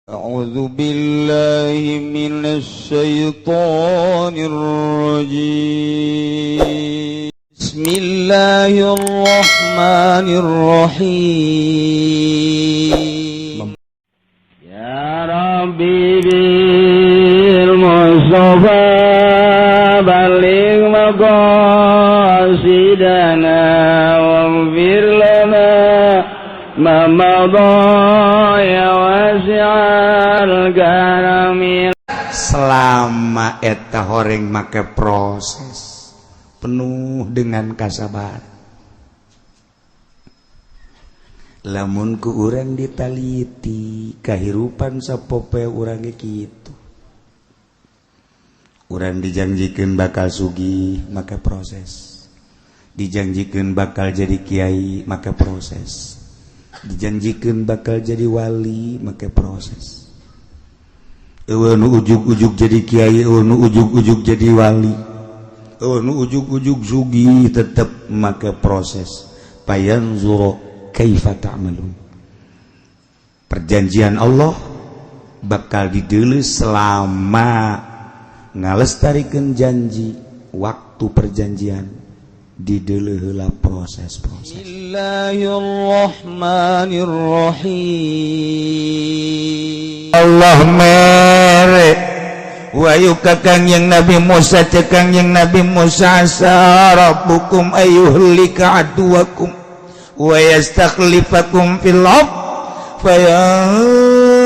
أعوذ بالله من الشيطان الرجيم. بسم الله الرحمن الرحيم. يا ربي بالمصطفى بلغ مقاصدنا واغفر لنا ما مضى يا واسع الكرم. Selama eta horeng make proses penuh dengan kasabar, lamun ku urang ditaliti kahirupan sapopoe urang ge kitu. Urang dijanjikeun bakal sugih, make proses. Dijanjikeun bakal jadi kiai, make proses. Dijanjikeun bakal jadi wali, make proses. Euweuh nu ujug-ujug jadi kiai, euweuh nu ujug-ujug jadi wali, euweuh nu ujug-ujug sugih, tetep make proses. Fayanzuru kaifa ta'malun. Perjanjian Allah bakal dideuleu selama ngalestarikeun janji. Waktu perjanjian dideuleu heula proses-proses. بسم الله الرحمن الرحيم. Allah mere wahyu ka Kangjeng Nabi Musa. Cek Kangjeng Nabi Musa, "Asa rabbukum ayyuhlika aduwakum wa yastakhlifakum fil ard fayanzura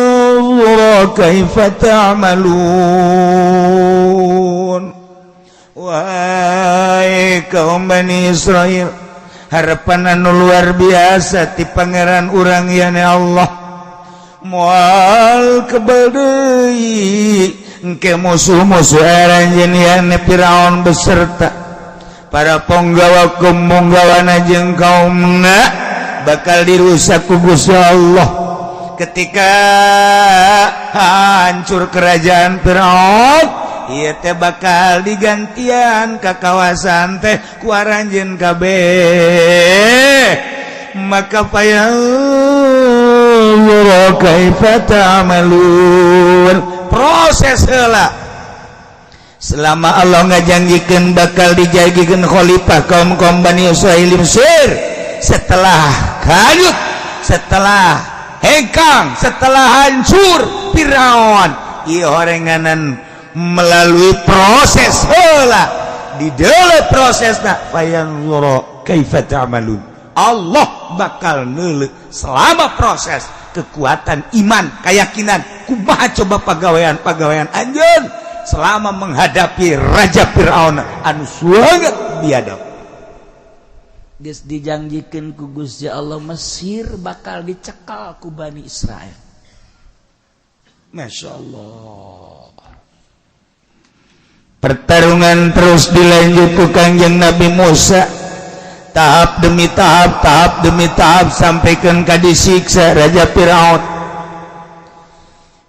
kaifa ta'malun." Wahai kaum Bani Israel, harapan anu luar biasa ti Pangeran urang yani Allah, moal kebal deui engke musuh-musuh aranjeun yani Firaun beserta para ponggawa ponggawana jeung kaumna bakal dirusak ku Gusti Allah. Ketika hancur kerajaan Firaun, ieu teh bakal digantian ke kawasan teh ku aranjeun kabeh. Maka fayanzura kaifa ta'malun, proses heula. Selama Allah ngajanjikeun bakal dijadikan khalifah kaum kaum Bani Israil Mesir, setelah hanyut, setelah hengkang, setelah hancur Firaun, ieu horenganan melalui proses heula, di dalam prosesna fayanzura kaifa ta'malun. Allah bakal neuleuh selama proses kekuatan iman, keyakinan, kumaha coba pagawean-pagawean anjeun selama menghadapi Raja Fir'aun anu sangat biadab. Geus dijanjikeun ku Gusti Allah Mesir bakal dicekal ku Bani Israel. Masya Allah, pertarungan terus dilanjut ku Kangjeng Nabi Musa, tahap demi tahap, tahap demi tahap, sampaikan ka disiksa Raja Firaun.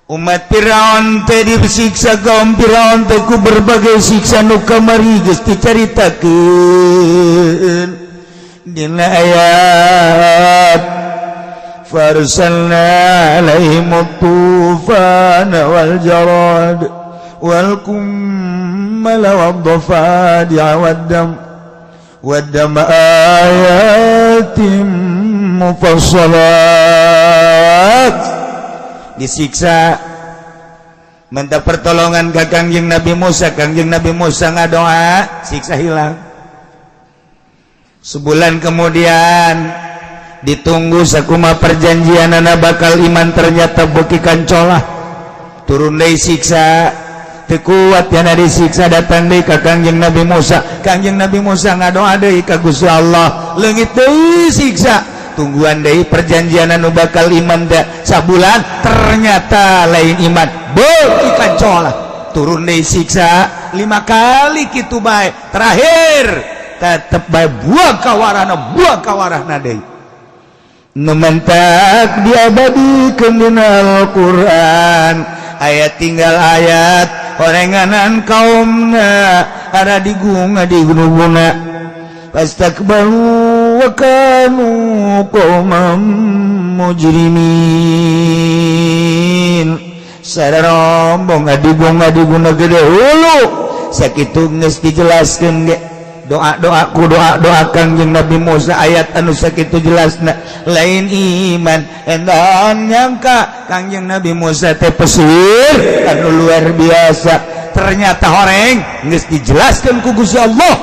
Umat Firaun teh disiksa, kaum Firaun teh ku berbagai siksa nu kamari geus dicaritakeun dina ayat farsalna alaihim tufan wal jarad wal kummal wad dhafadi' wad dam wad dam ayatin mufassalat. Disiksa, minta pertolongan ke Kangjeng Nabi Musa. Kangjeng Nabi Musa ngadoa, siksa hilang. Sebulan kemudian ditunggu sakuma perjanjian anak bakal iman, ternyata beuki kancolah, turun deui siksa. Teu kuat yana disiksa, datang deui ka Kangjeng Nabi Musa. Kangjeng Nabi Musa ngadoa deui ka Gusti Allah, leungit deui siksa. Tungguan deui perjanjian anu bakal iman da sabulan, ternyata lain iman, beuki kancolah, turun deui siksa. Lima kali kitu bae, terakhir tetep bae buang kawarana, buang kawarana deui. Nu mentak diabadikeun dina Al-Qur'an ayat tinggal ayat horenganan kaumna ada digunga di gunung fastakbaru wa kanu qauman. mujrimin. Sararombong adigong adiguna gede hulu sakitu geus dijelaskeun ge doa-doa ku doa-doa Kangjeng Nabi Musa ayat anu sakitu jelasna lain iman endan nyangka Kangjeng Nabi Musa teh pesir anu luar biasa, ternyata horeng geus dijelaskeun ku Gusti Allah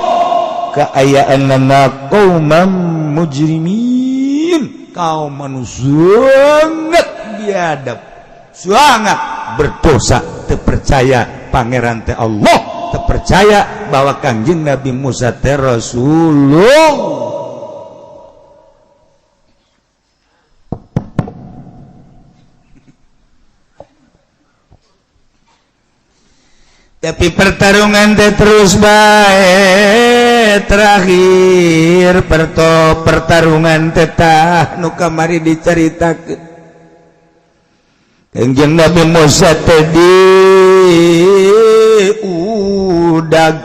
kaayaanna qaumam mujrimin, kaum anu sangat biadab, sangat berdosa, terpercaya pangeran teh Allah, terpercaya bahwa Kangjeng Nabi Musa teh Rasulullah. Tapi pertarungan teh terus bae, terakhir pertarungan teh tah nu kamari dicaritakeun Kangjeng Nabi Musa teh di udag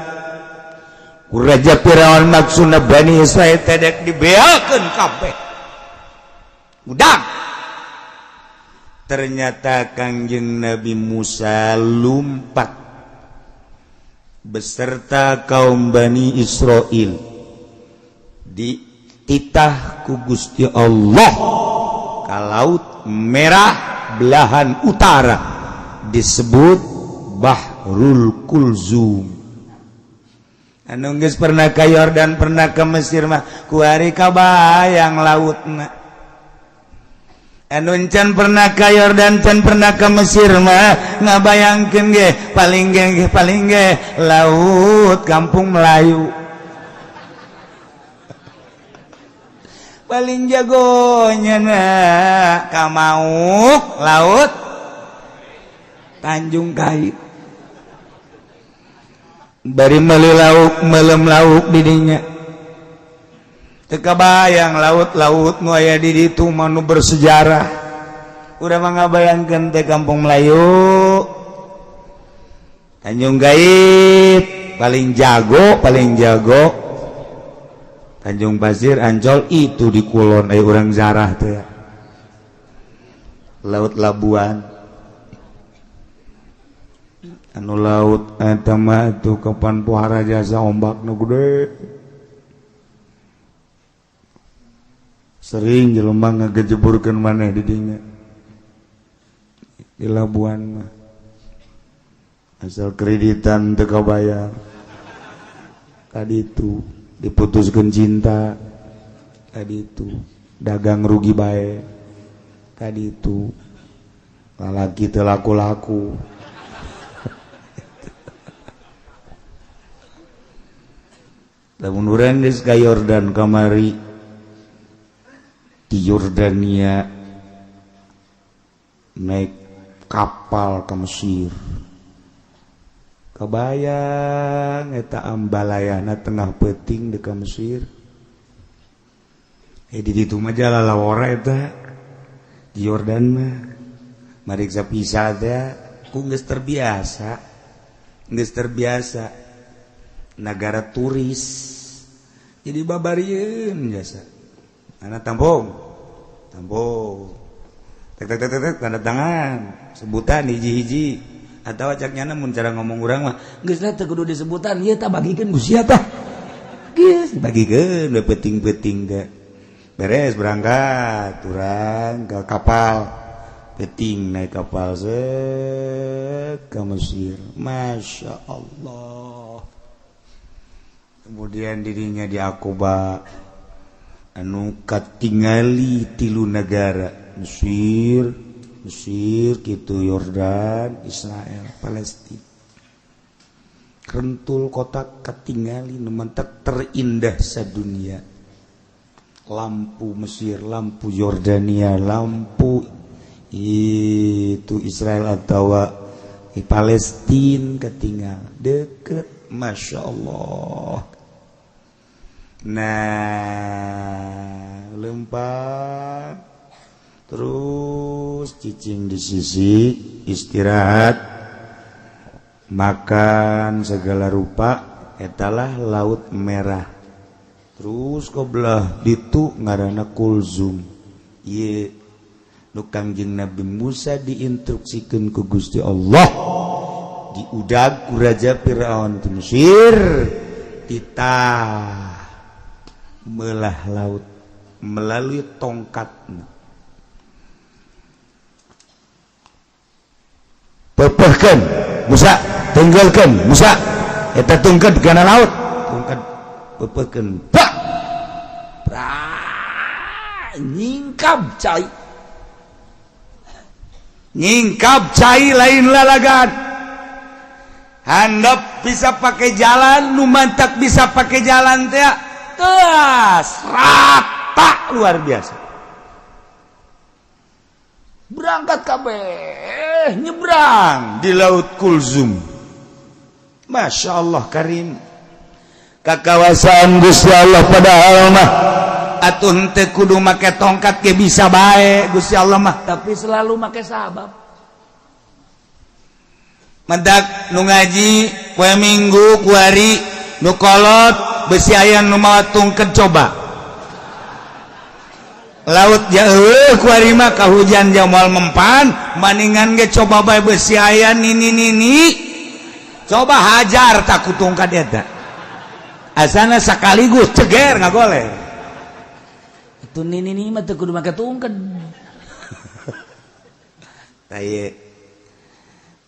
ku Raja Firaun, maksudna Bani Israil teh dek dibeakeun kabeh udag. Ternyata Kangjeng Nabi Musa lumpat beserta kaum Bani Israil dititah ku Gusti Allah ka Laut Merah belahan utara, disebut Bahrul Kulzum. Anu geus pernah ka Yordan, pernah ke Mesir mah kuari kabayang lautna. Anu can pernah ka Yordan, can pernah ke Mesir mah ngabayangkeun ge paling ge paling ge laut Kampung Melayu. Paling jagonya na kamauk laut Tanjung Kait. Bari meuli lauk melem lauk didinya. Teu kabayang laut-laut nu aya di ditu mah nu bersejarah. Urang mah ngabayangkeun teh Kampung Melayu Tanjung Kait paling jago, paling jago Tanjung Pasir, Ancol itu di kulon aya urang zarah teh. Laut Labuan anu laut eta mah itu kapan pohara jasa ombak nu gede. Sering jelema ngagejeburkeun maneh di dinya di Labuan mah asal kreditan teu kabayar tadi itu diputuskeun cinta, tadi itu dagang rugi bae, tadi itu lalaki teu laku-laku. Lamun urang geus ka Yordan kamari di Yordania naik kapal ke Mesir, kebayang eta ambalayana tengah peuting di ka Mesir. Di ditu mah jalalawara eta di Yordan mah mariksa pisa teh ku geus terbiasa, geus terbiasa negara turis jadi babarieun jasa. Anak tampung, tampung, tek tek tek tek, tanda tangan, sebutan hiji-hiji, atau acaknya namun cara ngomong urang mah, geus lah teu kudu disebutan, ieu tah bagikeun ku sia tah, geus dibagikeun we peuting-peuting teh, beres berangkat, urang ke kapal, peuting naik kapal set ke Mesir, masya Allah. Kemudian dirinya di Aqaba anu katingali tilu negara Mesir, Mesir gitu, Yordan, Israel, Palestina. Rentul kota katingali nu mentek terindah sadunia. Lampu Mesir, lampu Yordania, lampu itu Israel atau Palestina ketinggal deket, masya Allah. Nah, lempar terus cicing di sisi istirahat, makan segala rupa, etalah Laut Merah. Terus kebelah ditu ngaranna Kulzum. Ieu Nu Kangjeng Nabi Musa diinstruksikeun ku Gusti Allah, diudag ku Raja Firaun di Mesir, titah melah laut melalui tongkatna. Pepehkeun Musa, tunggalkeun Musa eta tungkat kana laut, tungkat pepehkeun, pak nyingkab cai, nyingkab cai lain lalagan. Handap bisa pakai jalan, nu mantak bisa pakai jalan teh teas rata luar biasa. Berangkat kabeh nyebrang di laut Kulzum. Masya Allah karim, kakawasan Gusti Allah. Padahal mah atuh henteu kudu make tongkat ge bisa bae Gusti Allah mah, tapi selalu make sabab. Mendak nu ngaji poe Minggu kuari, nu kolot besi aya nu mawa tungket, coba laut jauh kuari mah kahujan jamal mempan, maningan ge coba bae besi aya nini nini, coba hajar tak ku tungkat eta, asana sekaligus ceger ngagoleh. Itu nini nini mah teu kudu make tungket. Taye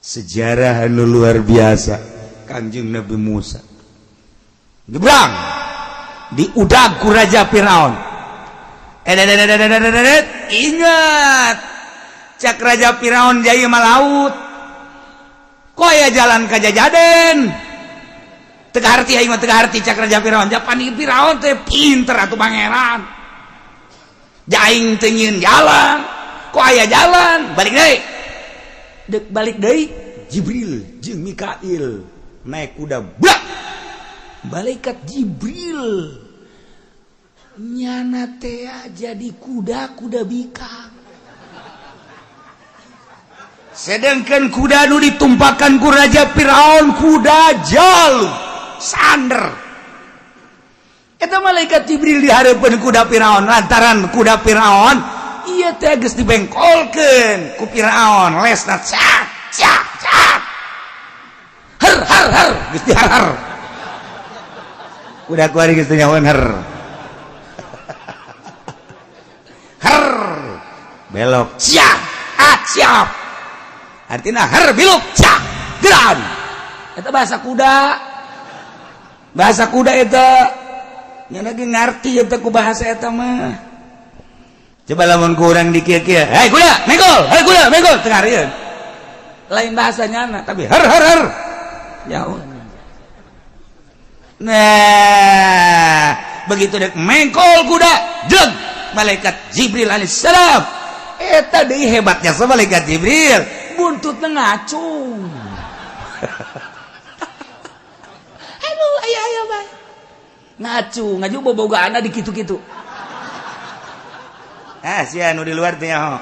sejarah anu luar biasa. Kanjeng Nabi Musa nyebrang diudag ku Raja Firaun. Ingat cak Raja Firaun, jaya mah laut kok aya jalan ka jajaden, teu harti aing mah, teu harti cak Raja Firaun. Japan Firaun teh pinter atuh, pangeran jaing teu nyieun jalan, kok aya jalan, balik deui. Dek balik deui. Jibril jeung Mikail naik kuda blak. Malaikat Jibril nyana teh jadi kuda, kuda bikang. Sedangkan kuda nu ditumpakan ku Raja Firaun kuda jalu sander. Eta malaikat Jibril di hareupeun kuda Firaun, lantaran kuda Firaun ieu teh geus dibengkolkeun ku Firaun, lesna cak cak cak, her her her, geus dihar her kuda kuari, geus teu nyahoeun her her, belok siap ah siap, artinya her biluk cak geran. Eta bahasa kuda, bahasa kuda eta nyana ge ngarti eta ku bahasa eta mah. Coba lamun kurang di kieu-kieu, hei kuda menggol, hei kuda menggol, teu ngarieun. Lain bahasa nyana. Tapi her her her jauh. Nah, begitu dek mengkol kuda jeng malaikat Jibril alaihissalam eta deui hebatnya sama malaikat Jibril. Buntutna ngacung. Aduh, aya aya bae ngacung, ngaju bobogaana di kitu-kitu. Ah, sia nu di luar teh nyaho.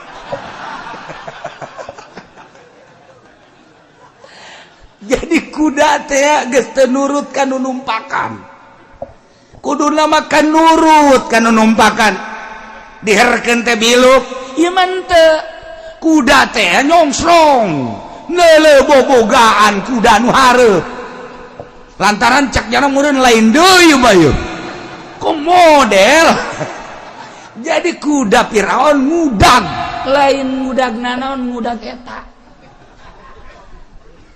Jadi kuda teh geus teu nurut ka nu numpakan, kuduna mah kan nurut ka nu numpakan, diherkeun teh biluk. Ieu mah teu, kuda teh nyongsrong neuleuh bobogaan kuda nu hareup, lantaran cak jana meureun lain deui bae kok model. Jadi kuda Firaun ngudag. Lain ngudag nanaon, ngudag eta.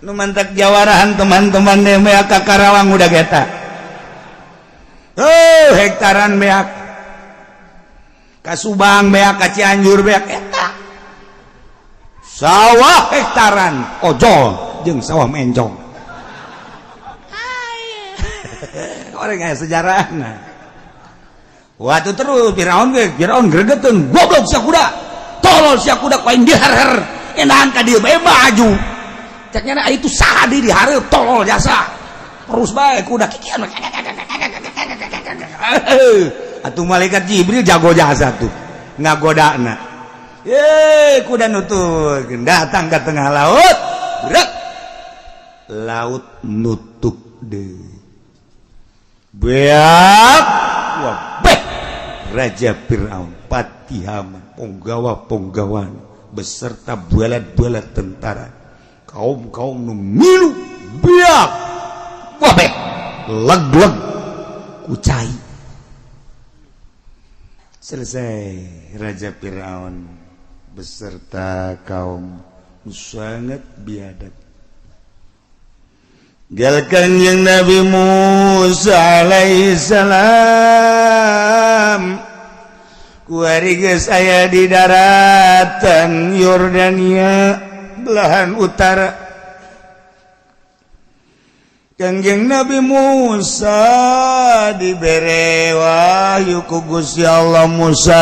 Nu mantak jawarahan teman-teman beak ka Karawang ngudag eta. Oh, hektaran beak ka Subang, beak ka Cianjur, beak eta sawah hektaran ojol jeung sawah mencong. Orang aya sejarahna. Waktu terus Firaun ge, Firaun gregeteun, goblok sia kuda, tolol sia kuda, ku aing diher-her enahan ka dieu bae maju. Cek nyana itu saha di hareup, tolol jasa terus bae kuda kikian. Atuh malaikat Jibril jago jasa tuh ngagodana. Ye kuda nutup datang ke tengah laut, brek, laut nutup deh, beak wah beh. Raja Fir'aun, Patihaman, ponggawa-ponggawan beserta bualat-bualat tentara, kaum-kaum nu milu biak wabeh leg-leg kucai. Selesai Raja Fir'aun beserta kaum sangat biadab. Gal Kanjeng Nabi Musa alaihi salam kuari geus aya di daratan Yordania belahan utara. Kanjeng Nabi Musa dibere wahyu ku Gusti Allah, Musa,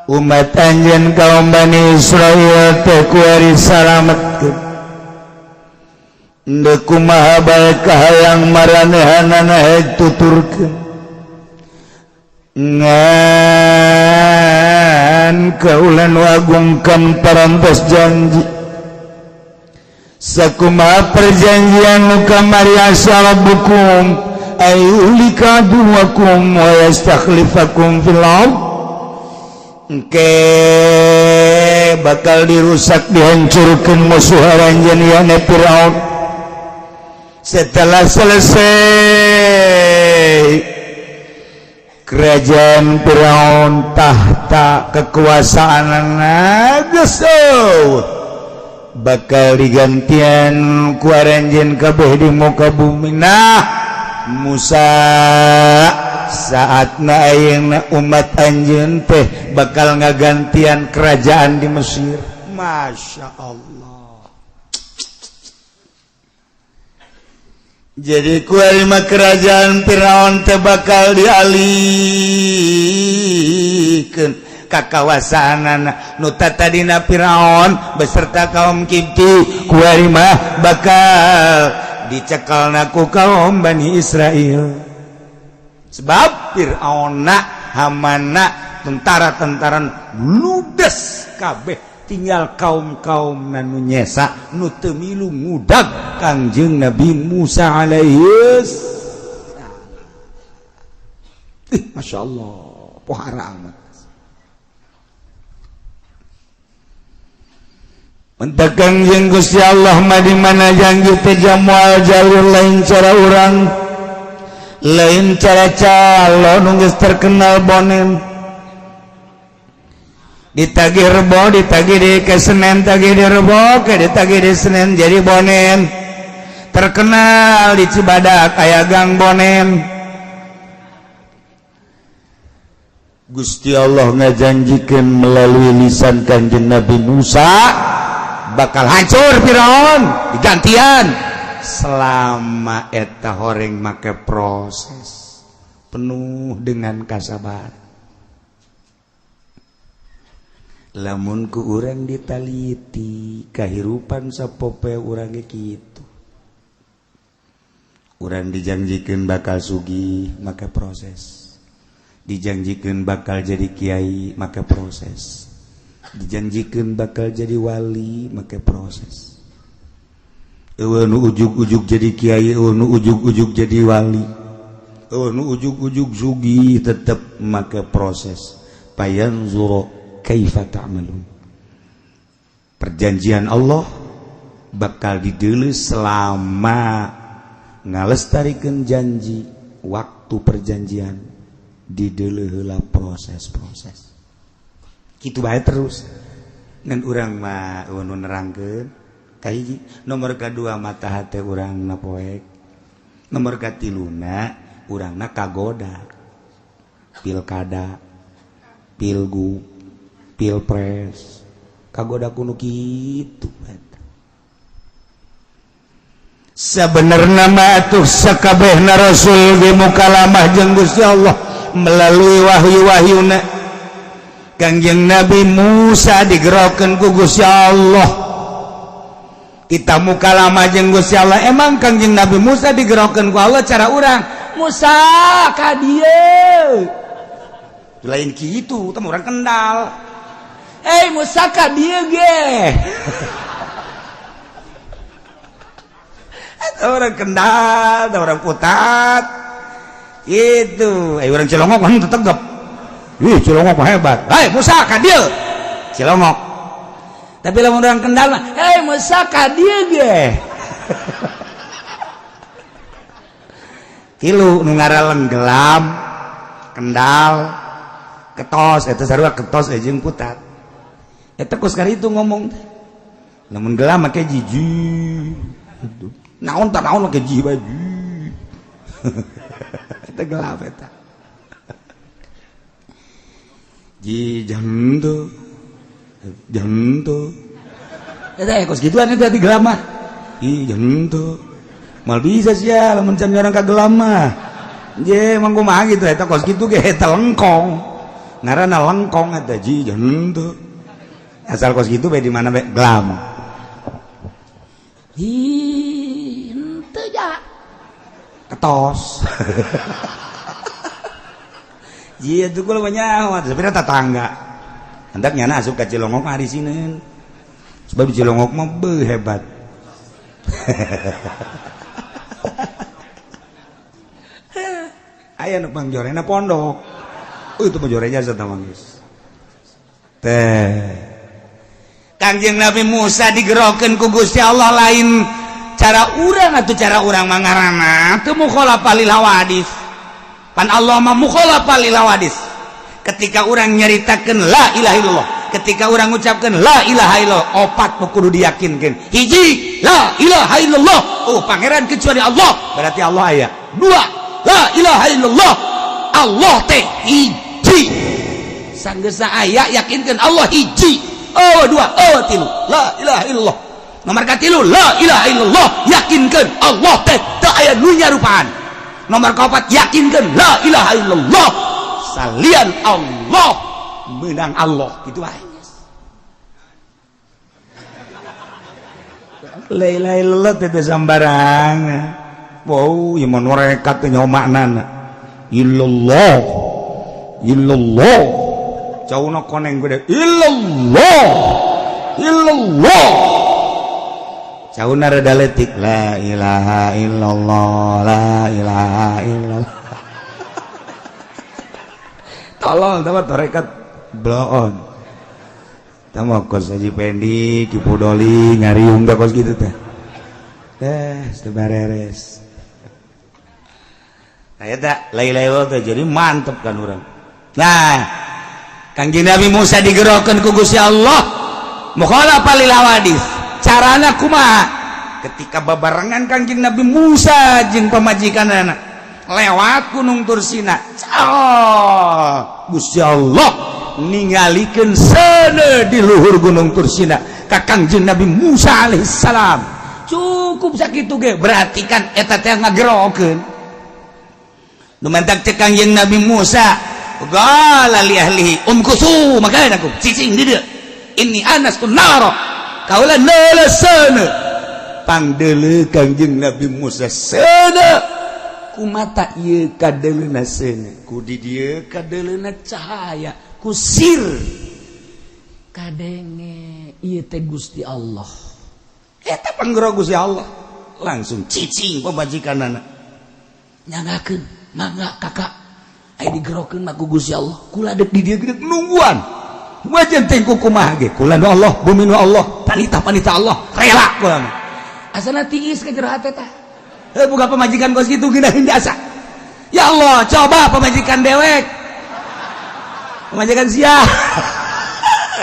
umat anjeun kaum Bani Israil teh kuari salametkeun. Ndek kumaha bae kahayang maranehanana hek tuturkeun, ngan kaula nu agungkan parantos janji. Sakumaha perjanjian nu kamari? Asa rabbukum ayyuhlika aduwakum wa yastakhlifakum fil ard. Engke bakal dirusak, dihancurkan musuh aranjeun, yakni Firaun. Setelah selesai kerajaan Firaun, tahta kekuasaan geus bakal digantian ku aranjeun kabeh di muka bumi. Nah Musa, saatna ayeuna umat anjeun teh bakal ngagantian kerajaan di Mesir. Masya Allah. Jadi kuari mah kerajaan Firaun teh bakal dialihkeun ka kawasanana nu tadina Firaun beserta kaum Kipti, kuari mah bakal dicekelna ku kaum Bani Israel. Sebab Fir'aunna, Hamana, tentara-tentara ludes kabeh, tinggal kaum-kaum nu nyesa, nu teu milu ngudag Kangjeng Nabi Musa alaihi. Ih, Masya Allah, pohara amat. Mentak Kangjeng Gusti Allah mah di mana janji teh moal jalur lain, cara urang lain, cara calon geus terkenal bonen, ditagih Rebo, ditagih di ke Senin, tagih di Rebo ke ditagih di Senin, jadi bonen terkenal di Cibadak aya gang bonen. Gusti Allah ngajanjikeun melalui lisan Kanjeng Nabi Musa bakal hancur Firaun digantian. Selama eta horeng make proses penuh dengan kasabaran. Lamun ku urang ditaliti kahirupan sapopoe urang ge kitu, urang dijanjikeun bakal sugih make proses, dijanjikeun bakal jadi kiai make proses, dijanjikeun bakal jadi wali make proses. Eueuh nu ujug-ujug jadi kiai, eueuh nu ujug-ujug jadi wali, eueuh nu ujug-ujug sugih, tetep make proses. Fayanzuru kaifa ta'malun. Perjanjian Allah bakal dideuleu selama ngalestarikeun janji. Waktu perjanjian dideuleu heula proses-proses kitu bae terus. Ngan urang mah eueuh nu nerangkeun kahiji, nomor kadua mata hate urang na poek, nomor katiluna urangna kagoda pilkada, pilgub, pilpres, kagoda kuno kitu eta. Sebenarnya mah atuh sakabehna rasul di mukalamah jeung Gusti Allah melalui wahyu-wahyuna. Kangjeng Nabi Musa digerokeun ku Gusti Allah, kita mukalamah jeung Gusti Allah. Emang Kangjeng Nabi Musa digerokeun ku Allah cara urang, Musa ka dieu? Lain kitu, teh urang Kendal. Eh, Musa ka dieu ge. Orang Kendal, orang Putat. Itu, urang Cilongok mah teu tegep. Ih, Cilongok mah hebat. Hei Musa, ka dieu. Cilongok. Tapi lamun urang Kendal mah, hei Musa, ka dieu ge. Tilu nu ngaraleng gelam, Kendal, ketos, eta sarua ketos jeung putat. Eta kos itu ngomong teh. Lamun gelam make jiji. Naon tak naon make ji baju. Eta gelap eta. Ji jantu. Jantu. Eta kos gituan eta di gelam mah. Ih jantu. Mal bisa sia lamun can orang ka gelam mah. Je emang kumaha gitu eta kos kitu ge eta lengkong. Ngaranna lengkong eta ji jantu. Asal kos kitu bae di mana bae gelam. Hi, henteu ja. Ketos. Ji itu kula banyak, sebenarnya tetangga. Hendak nyana asup ka Cilongok mah disineun. Sebab di Cilongok mah beuh hebat. Aya nu pangjorena pondok. Itu pangjorenya jasa mah geus. Teh. Kangjeng Nabi Musa digerokeun ku Gusti Allah lain cara urang atau cara urang mangarana teu mukhalafah lil hawadis. Pan Allah mah mukhalafah lil hawadis. Ketika urang nyaritakeun la ilaha illallah, ketika urang ngucapkeun la ilaha illallah, opat nu kudu diyakinkeun. Hiji, la ilaha illallah, oh pangeran kecuali Allah, berarti Allah aya. Dua, la ilaha illallah, Allah teh hiji. Sanggeusna aya yakinkeun Allah hiji. Oh dua, oh tilu, la ilaha illallah. Nomor katilu, la ilaha illallah, yakinkeun Allah teh teu aya nu nyarupaan. Nomor kaopat, yakinkeun la ilaha illallah, salian Allah menang Allah, gitu aja. La ilaha illallah teh teu sambarangan. Wow, ieu mah mereka teh nyaho maknana. Illallah, illallah. Cauna koneng gede illallah, illallah. Cauna rada leutik la ilaha illallah, la ilaha illallah. Tolol tama tarekat bloon. Tama kos Haji Pendi, Ki Pudoli ngariung teh kos kitu teh. Eh, teu bareres. Nah eta la ilaha illallah teh jadi mantep kan urang. Nah, Kangjeng Nabi Musa digerokeun ku Gusti Allah mukhalafah lil hawadis. Carana kumaha? Ketika babarengan Kangjeng Nabi Musa jeung pamajikanana lewat Gunung Tursina, oh, Gusti Allah ningalikeun seuneu di luhur Gunung Tursina ka Kangjeng Nabi Musa alaihissalam. Cukup sakitu ge berarti kan eta teh ngagerokeun. Nu mentak cek Kangjeng Nabi Musa, qala li ahlihi umkusu, makana aku cicing di dieu. Inni anastu nara, kaula neuleuh seuneu. Pangdeuleu Kangjeng Nabi Musa seuneu. Ku mata ieu kadeuleuna seuneu, ku di dieu kadeuleuna cahaya, ku sir kadenge ieu teh Gusti Allah. Eta panggero Gusti Allah. Langsung cicing pamajikanana. Nyangakeun, mangga kakak. Aya digerokeun mah ku Gusti Allah. Kula deuk di dieu gede nungguan. Wajan teh ku kumaha ge? Kula nu Allah, bumi nu Allah, panita-panita Allah, rela kula mah. Asana tiis ka jero hate tah. Heuh, boga pamajikan kos kitu geunaheun jasa. Ya Allah, coba pamajikan dewek. Pamajikan sia.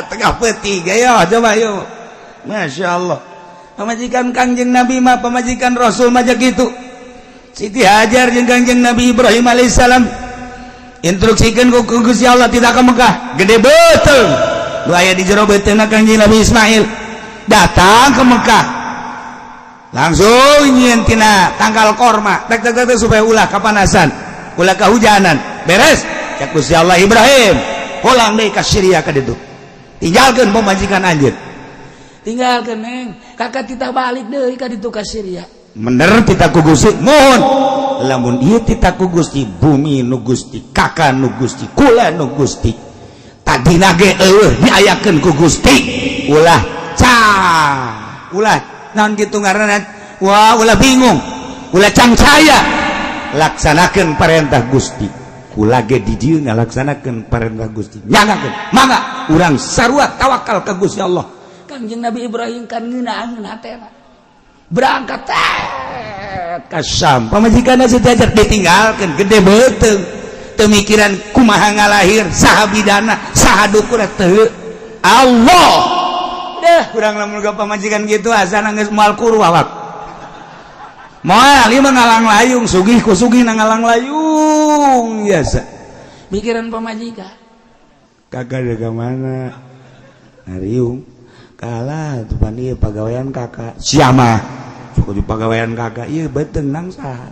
Tengah peuting ayo coba yuk. Masya Allah. Pamajikan Kangjeng Nabi mah, pamajikan Rasul mah kitu. Siti Hajar jeung Kangjeng Nabi Ibrahim alaihissalam instruksikeun ku Gusti Allah tidak ke Mekah, gede beuteung. Nu aya di jero beuteungna Kangjeng Nabi Ismail datang ke Mekah. Langsung nyieun tina tangkal korma, tek tek tek supaya ulah kapanasan, ulah kehujanan. Beres, cek Gusti Allah Ibrahim, pulang deui ka Syria ka ditu. Tinggalkeun pamajikan anjeun. Tinggalkeun neng, kakak titah balik deui ka ditu ka Syria. Bener titah ku Gusti, mohon. Lamun ieu titah ku Gusti, bumi nu Gusti, kakak nu Gusti, kula nu Gusti. Tadina ge eueuh diayakeun ku Gusti. Ulah ca, ulah naon kitu ngaranna? Wah, ulah bingung, ulah cangcaya. Laksanakeun parentah Gusti. Kula ge di dieu ngalaksanakeun parentah Gusti. Nyangakeun, mangga urang sarua tawakal ka Gusti Allah. Kangjeng Nabi Ibrahim kan ngeunaheun hatena. Berangkat ka Syam. Pamajikanna si Hajar ditinggalkeun gede beuteung. Teu mikiran kumaha ngalahir, saha bidana, saha dukur teu. Allah. Deh, kurang lamun ka pamajikan kitu asana geus moal kuru awak. Moal ieu mah ngalang layung, sugih ku sugih na ngalang layung biasa. Mikiran pamajikan. Kakak dari mana? Ngariung. Kalah tuh pan ieu pagawean kakak. Siapa? Sok di pagawean kakak ieu beuteung nang saha.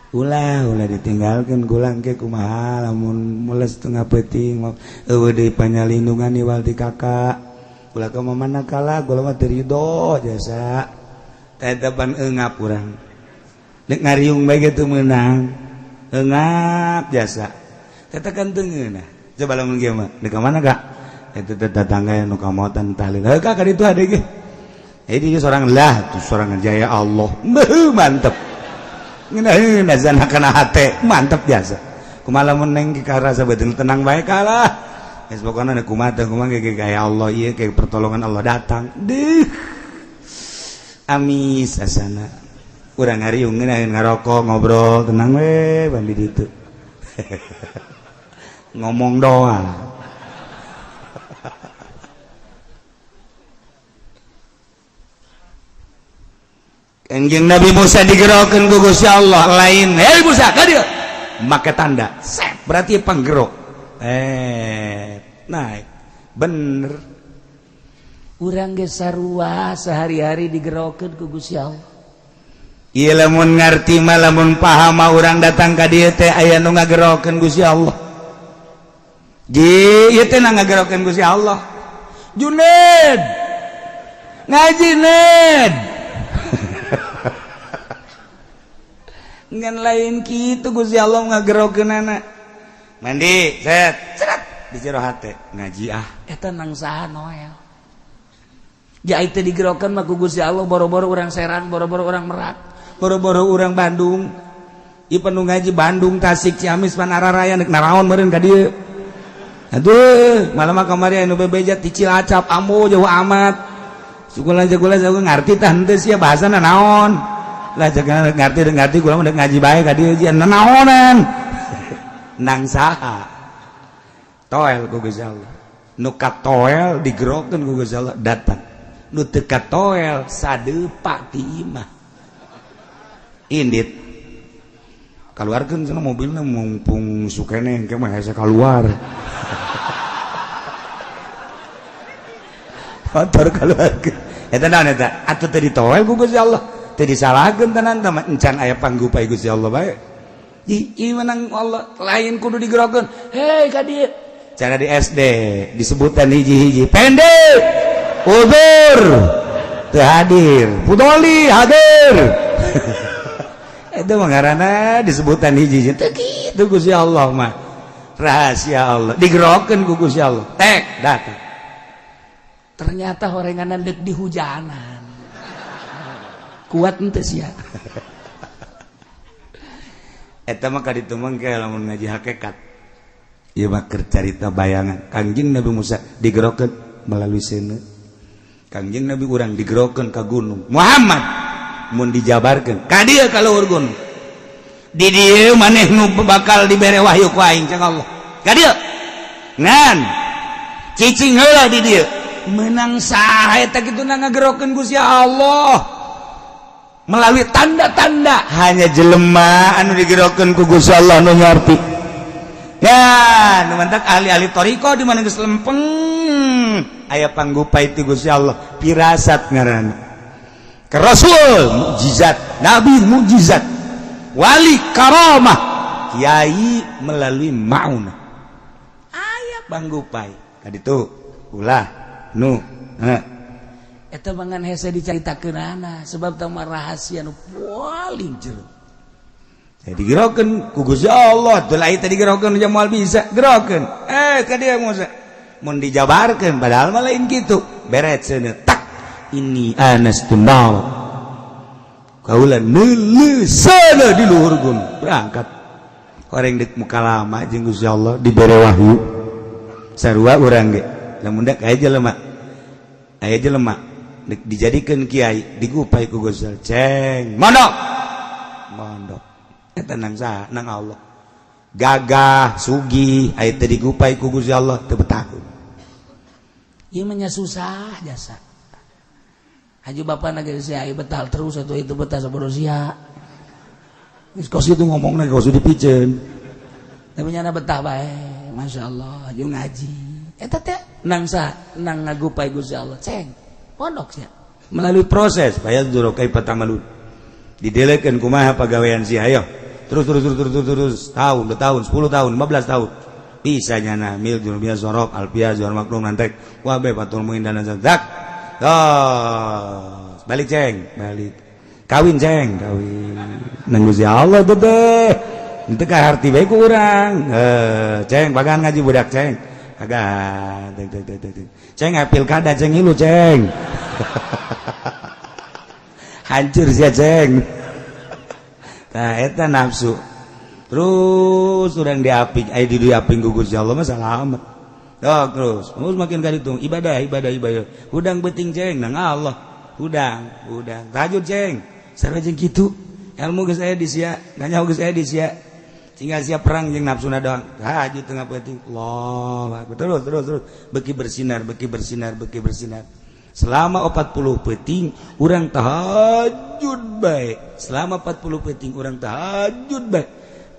Ulah ulah ditinggalkeun gulang ke kumaha lamun mules tengah peuting eueuh deui panyalindungan iwal ti kakak. Ulah ka mana kalah gula mah teu ridho jasa. Teh pan eungap urang. Nek ngariung bae ge teu meunang. Eungap jasa. Teh kan teu ngeunah. Coba lamun kieu mah, di ka mana Kak? Eta teh tetangga nu kamotan tahlil. Heuh Kak ka ditu ade ge. Jadi seorang lah tuh seorang jaya Allah. Beuh mantep. Ngeunaheun azan kana hate, mantep biasa. Kumaha lamun neng karasa beuteung tenang bae kalah. Geus pokona kumaha teh kumaha ge kaya Allah ieu kayak pertolongan Allah datang. Deuh. Amis asana. Urang ngariung ngeunaheun ngarokok ngobrol tenang we bandi ditu. Ngomong doang. Kanjeng Nabi Musa digerokeun ku Gusti Allah lain. Hei Musa, ka dieu. Make tanda. Sep, berarti panggerok. Naik. Bener. Urang ge sarua sehari-hari digerokeun ku Gusti Allah. Ieu lamun ngarti mah lamun paham mah urang datang ka dieu teh aya nu ngagerokeun Gusti Allah. Ji, ieu teh ngagerokeun Gusti Allah. Juned. Ngaji Ned. Ngan lain kitu Gusti Allah ngagerokeunana. Mandi, set, seret di jero hate ngaji ah. Eta nang saha Noel. Ja teh digerokeun mah ku Gusti Allah boro-boro urang Serang, boro-boro urang Merak, boro-boro urang Bandung. Ieu penuh ngaji Bandung, Tasik, Ciamis, Panararaya nek naraon meureun ka dieu. Aduh, malam mah kamari anu bebeja ti Cilacap, ambo jauh amat. Sukulan jagulan jago ngarti tah henteu sia bahasana naon. Lah jaga ngarti ngarti kula mah ngaji bae ka dieu jian naonan. Nang saha? Toel ku Gusti Allah. Nu katoel digerokeun ku Gusti Allah datang. Nu teu katoel sadeupa ti imah. Indit. Kaluarkeun cenah mobilna mumpung sukene engke mah hese kaluar. Motor kaluarkeun. Eta naon eta? Atuh teu ditoel ku Gusti Allah. Teu disalahkeun tenan teh encan aya panggupai Gusti Allah bae. Ieu menang Allah lain kudu digerokeun. Hei ka dieu. Cara di SD disebutan hiji-hiji pendek. Udur. Teu hadir. Pudoli hadir. Itu mah ngaranna disebutan hiji-hiji. Teu kitu Gusti Allah mah. Rahasia Allah digerokeun ku Gusti Allah. Tek datang. Ternyata horenganan dek di hujanan. Kuat henteu sia. Eta mah ka ditu mah ke lamun ngaji hakikat. Ieu mah keur carita bayangan. Kangjeng Nabi Musa digerokeun melalui seuneu. Kangjeng Nabi urang digerokeun ka gunung. Muhammad mun dijabarkeun ka dieu ka luhur gunung. Di dieu maneh nu bakal dibere wahyu ku aing cang Allah. Ka dieu. Ngan cicing heula di dieu. Menang saha eta kitu na ngagerokeun Gusti Allah melalui tanda-tanda. Hanya jelema anu digerokeun ku Gusti Allah nu ngarti. Ya, nu mantak ahli-ahli thariqah di mana geus lempeng aya panggupai ti Gusti Allah, pirasat ngaranna. Ke Rasul mukjizat, nabi mukjizat, wali karamah, kiai melalui maunah. Aya panggupai. Kaditu ulah nu heh. Eta mangan hese dicaritakeunana sebab tah mah rahasia nu paling jero. Jadi digerokeun ku Gusti Allah, teu lain teh digerokeun jeung moal bisa gerokeun. Ka dieu Musa. Mun dijabarkeun padahal mah lain kitu. Beret seuneu tak ini Anas tunal. Kaula neuleuseun di luhur gunung, berangkat. Orang dek muka lama jeung Gusti Allah, dibere wahyu. Sarua urang ge, lamun dek aya jelema, aya jelema dek dijadikeun kiai, digupai ku Gusti Allah, ceng mondok, mondok. Eta nang saha? Nang Allah. Gagah sugih aya teu digupai ku Gusti Allah, teu betahun. Ieu mah nya susah jasa. Haji bapak na geus aya betah terus atau itu betah sabodo sia. Geus kos itu ngomongna, kos dipiceun. Tapi nyana betah bae, Masya Allah, jeung ngaji. Eta teh nang sa nang ngagupai Gusti Allah. Ceng, pondok sia. Melalui proses fayanzuru kaifa ta'malun, didelekeun kumaha pagawean sia, ayo terus terus terus terus terus terus, tahun 2 tahun, 10 tahun, 15 tahun, bisa nyana mil jurubiyah sorok alfiah zuhar maklum nantek wabe fatul muin dan zak. Oh, balik ceng, balik kawin, ceng kawin nang Gusti Allah teh itu ka harti bae ku urang. Eh, ceng pagan ngaji budak, ceng agak tek tek tek tek, ceng pilkada, ceng ilu, ceng hancur sia, ceng. Nah, eta nafsu terus urang diaping, aya di diaping ku Gusti Allah mah salamet. Oh, terus terus makin kaditu ibadah, ibadah, ibadah, hudang beuting ceng nang Allah, hudang hudang tahajud ceng, sarua jeung kitu. Ilmu geus aya di sia, nanya geus aya di sia, tinggal siap perang jeung nafsuna doang. Tahajud tengah peuting, Allah akbar, terus terus terus, beki bersinar, beki bersinar, beki bersinar. Selama 40 peuting urang tahajud bae, selama 40 peuting urang tahajud bae,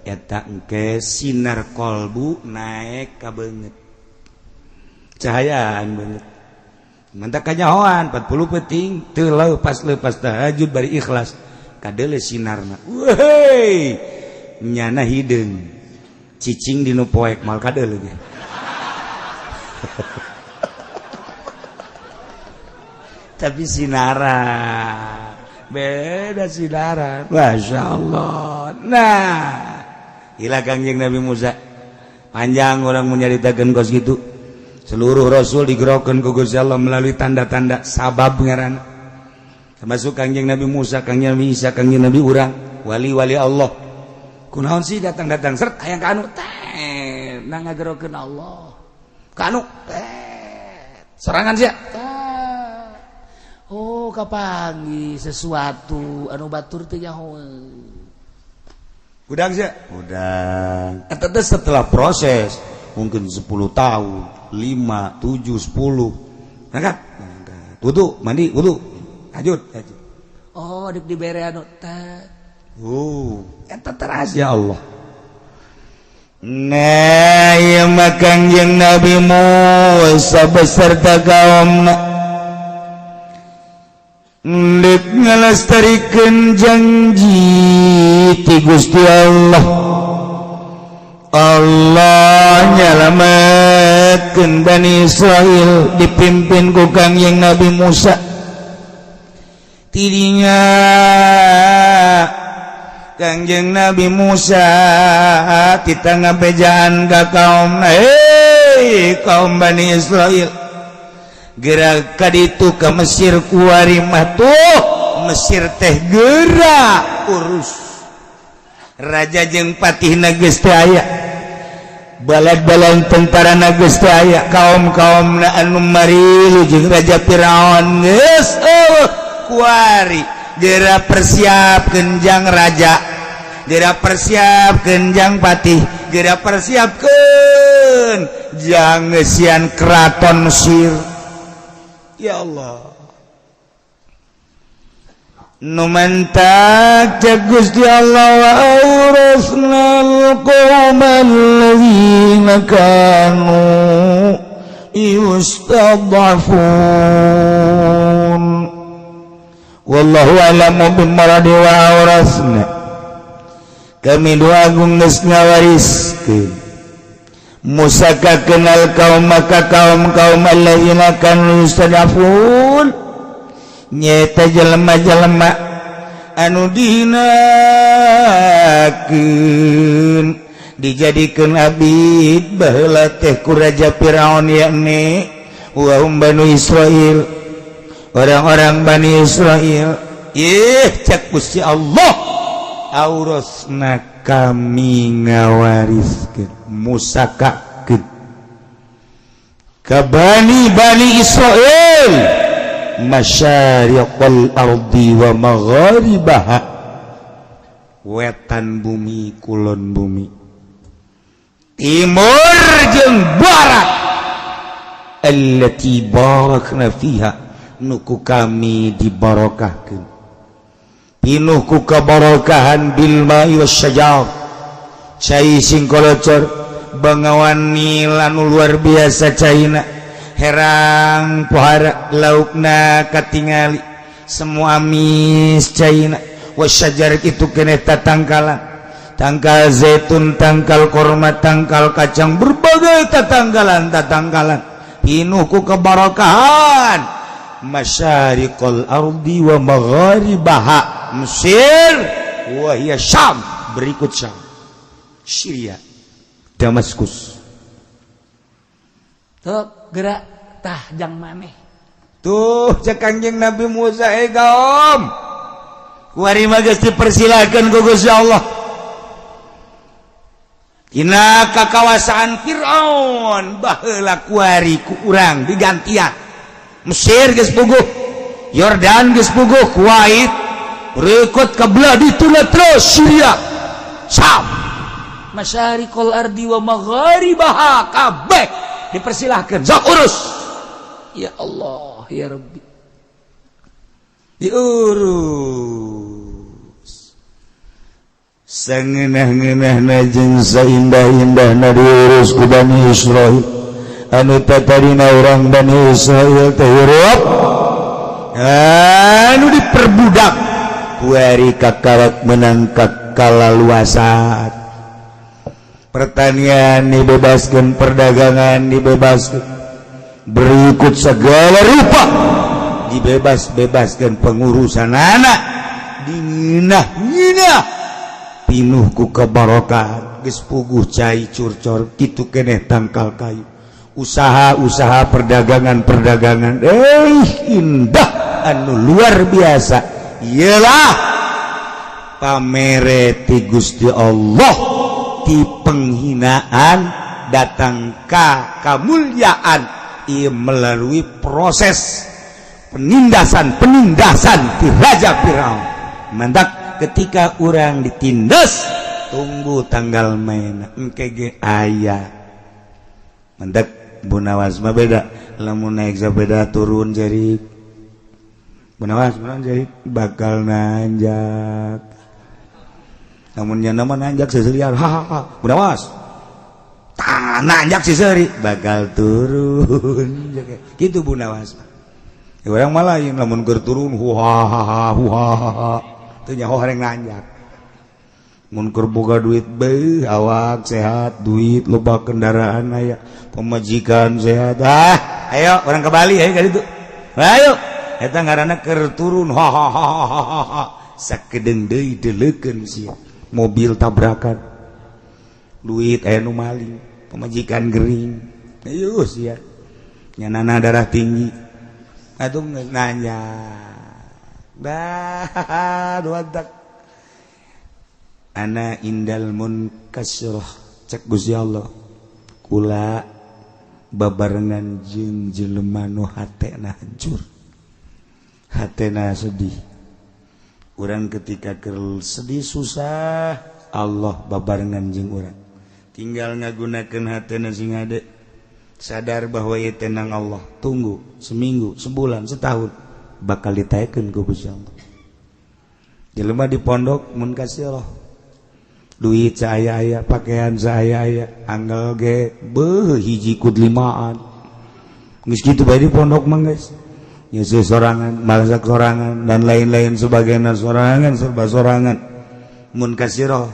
eta engke sinar kolbu naik ka beungeut, cahayaan beungeut. Mantak kanyahoan 40 peuting teu lepas lepas tahajud bari ikhlas, kadeule sinarna. Wehey, nyana hideung cicing di nu poek mal kadeule ge. Tapi sinaran beda, sinaran, Masya Allah. Nah, gila Kangjeng Nabi Musa. Panjang orang menyaritakan kos gitu. Seluruh rasul digerokan ku Gusti Allah melalui tanda-tanda, sabab ngaran, termasuk Kangjeng Nabi Musa, Kangjeng Nabi Isa, Kangjeng Nabi urang, wali-wali Allah. Kunaon sih datang-datang seret hayang ka anu teh, nang ngagerokeun Allah ka anu teh, sorangan sia. Oh, kapanggih sesuatu anu batur teu nyaho. Hudang sih, hudang. Eta teh setelah proses mungkin 10 tahun, 5, 7, 10. Berangkat. Berangkat. Wudu, mandi, wudu. Tahajud, tahajud. Oh, dek dibere anu teh. Oh, eta teh rahasia Allah. Nah, ieu mah Kangjeng Nabi Musa beserta kaumna ndek ngalestarikeun janji ti Gusti Allah. Allah nyalametkeun Bani Israel dipimpin ku Kangjeng Nabi Musa. Tidinya Kangjeng Nabi Musa kita ngabejaan ka kaum, "Hei kaum Bani Israel, gerak ka ditu ka Mesir kuari mah tuh Mesir teh gerak urus raja jeung patih geus teu aya, balad-balad tentara geus teu aya, kaum-kaum na anu marilu jeung Raja Firaun geus euweuh. Kuari geura persiapkeun jang raja, geura persiapkeun jang patih, geura persiapkeun jang ngeusian keraton Mesir." Ya Allah, nu mantak cek Gusti Allah, wa awrasnal qaumal ladzina kanu yustad'afun. Wallahu a'lamu bimuradi. Wa awrasna, kami dua agung geus ngawariskeun Musa ka kenal kaum, maka kaum-kaum alladzina kanu yustad'afun, nyeta jelema-jelema anu dihinakeun, dijadikeun abid baheula teh ku Raja Firaun, yakni wa hum Banu Israil, orang-orang Bani Israel. Ih, cek Gusti Allah, aurasna kami ngawariskeun, musakakeun ka Bani Bani Israel masyariqal ardi wa magharibaha, wetan bumi, kulon bumi, timur jeung barat, allati barakna fiha, nu ku kami dibarokahkeun, pinuh ku kebarokahan, bil ma'i wasyajar, cai sing kolocor, Bengawan Nil anu luar biasa caina, herang pohara, laukna katingali semua amis caina, wasyajar itu keneh tatangkalan, tangkal zaitun, tangkal korma, tangkal kacang, berbagai tatangkalan tatangkalan, pinuh ku kebarokahan, masyariqal ardi wa magharibaha. Mesir wa hiya Syam, berikut Syam, Syria, Damaskus. Tuh gerak tah jang maneh. Tuh, cek Kanjeng Nabi Musa, eh kaum, kuari mah geus dipersilakeun ku Gusti Allah. Tina kakawasaan Fir'aun baheula, kuari ku urang digantian. Mesir geus puguh, Yordan geus puguh, Kuwait, berikut ke belah dituna terus Syria, Syam. Masyariqal ardi wa magharibaha kabeh dipersilahkan, sok urus. Ya Allah, ya Rabbi. Diurus sangeunah-ngeunahna jeung saindah-indahna diurus ku Bani Israil. Anu tatadina urang Bani Israil teh hirup anu diperbudak, kuari kakarak menang kalaluasan, pertanian dibebaskan, perdagangan dibebaskan, berikut segala rupa dibebas-bebaskan, pengurusan anak dinginah-nginah, pinuh ku kebarokahan, geus puguh cai curcor kitu keneh tangkal kayu, usaha-usaha, perdagangan-perdagangan, eh indah anu luar biasa. Iyalah pamere ti Gusti Allah, ti penghinaan datang ka kemuliaan, ia melalui proses penindasan-penindasan di Raja Firaun. Mantak ketika orang ditindas, tunggu tanggal main, engke ge aya. Mantak Bunawas mah beda, lamun naik sepeda turun jadi Bunawas mah jadi bakal nanjak, namun nya nama nanjak seserian, hahaha. Bunawas tah nanjak seseri bakal turun gitu Bunawas. Ya, orang malah lain, lamun keur turun huhahaha huhahaha, teu nyaho hareng nanjak. Mun keur boga duit, beuh, awak sehat, duit loba, kendaraan aya, pemajikan sehat, ah ayo orang ke Bali, ayo ka ditu, ayo. Eta ngaranna keur turun hahaha. Sakedeung deui deleukeun sia, mobil tabrakan, duit aya nu maling, pemajikan gering, ayo sia nyanana darah tinggi atuh nanya dah dua tak. Ana indal munkasirah, cek Gusti Allah, kula babarengan jeung jelema nu hatena hancur, hatena sedih. Urang ketika keur sedih, susah, Allah babarengan jeung urang. Tinggal ngagunakeun hatena sing hade sadar bahwa ieu tenang Allah. Tunggu seminggu, sebulan, setahun, bakal ditaekeun ku Gusti Allah. Jelema di pondok mun kasih Allah, duit saya aya, pakaian saya aya, anggal ge beuh hiji kud limaan, geus kitu bae di pondok mah. Geus nyeuseut sorangan, masak sorangan, dan lain-lain sebagainya sorangan, serba sorangan. Mun kasiroh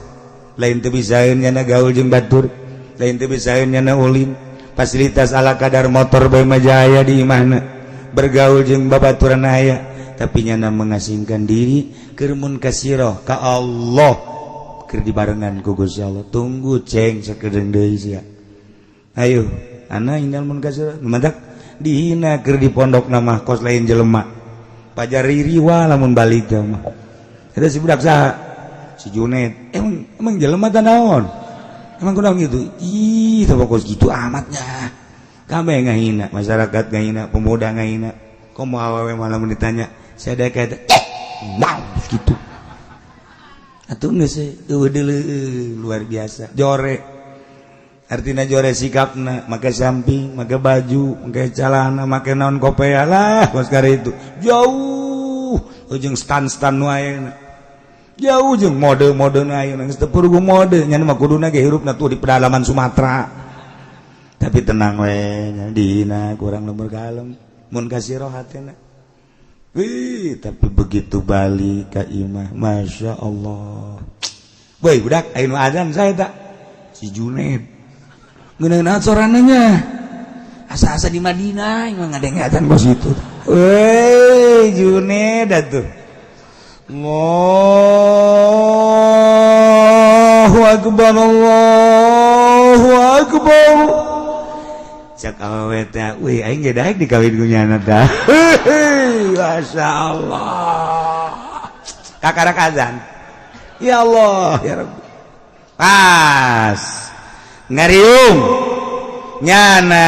lain teu bisaeun nyana gaul jeung batur, lain teu bisaeun nyana ulin, fasilitas ala kadar, motor bae mah jaya di imahna, bergaul jeung babaturan aya, tapi nyana mengasingkan diri. Keur mun kasiroh ka Allah, keur dibarengan ku Gusti Allah. Tunggu ceng sakedeung deui sia, ayo. Ana indal munkasirah, mantak dihina keur di pondok nama kos lain jelema. Pajar ririwa lamun balik teh mah. Eta si budak saha? Si Junet. Emang emang jelema teh naon? Emang kunaon gitu? Ih, teu fokus gitu amatnya. Kabeh ngahina, masyarakat ngahina, pemuda ngahina. Komo awewe malah mun ditanya, saya kayak nah gitu. Atuh geus eueuh deuleu luar biasa. Jore. Artinya jore sikapna, make samping, make baju, make celana, make naon kopea lah kos itu. Jauh ujung stan-stan nu ayeuna. Jauh jeung mode-mode nu ayeuna geus teu purugu mode nya mah kuduna ge hirupna tuh di pedalaman Sumatera. Tapi tenang we nya dihina kurang lembur kalem mun kasih roh hatena. Wih, tapi begitu balik ka imah, Masya Allah. Woi, budak, ayo nu azan saya tak? Si Juned. Ngeuneuh sorananya. Asa-asa di Madinah emang ngadeng azan kos itu. Woi, Juned atuh. Allahu Akbar, Allahu Akbar. Cak awewe teh, wih aing ge daek dikawin ku nyana tah. Masya Allah. Kakarak azan. Ya Allah, ya Rabbi. Pas. Ngariung. Nyana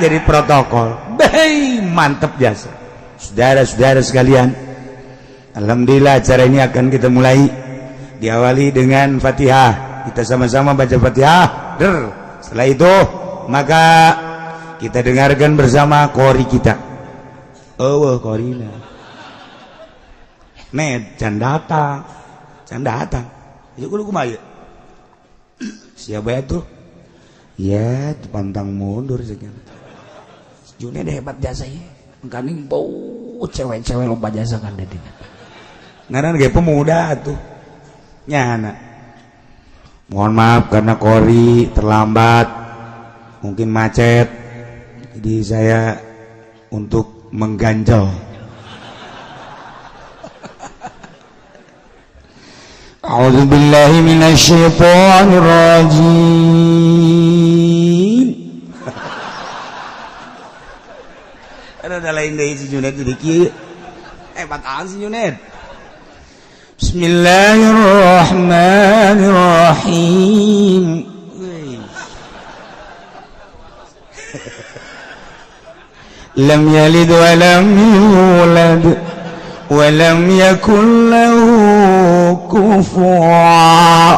jadi protokol. Bei, mantep jasa. Saudara-saudara sekalian, alhamdulillah acara ini akan kita mulai diawali dengan Fatihah. Kita sama-sama baca Fatihah. Der. Setelah itu maka kita dengarkan bersama kori kita. Oh, korina. Ned, can datang. Can datang. Itu kudu kumaha ieu? Siapa ya tuh? Ya, pantang mundur sekian. Juned hebat jasa ya. Engkaning bau cewek-cewek loba jasa kan dedina. Ngaran ge pemuda tuh. Nyana. Mohon maaf karena kori terlambat, mungkin macet. Jadi saya untuk mengganjal. A'udzu billahi minasyaitonir rajim. Ada lain deui si Juned jadi kieu. Hebat an si Juned. Bismillahirrahmanirrahim. Lam yalid wa lam yulad wa lam yakul lahu kufuwan.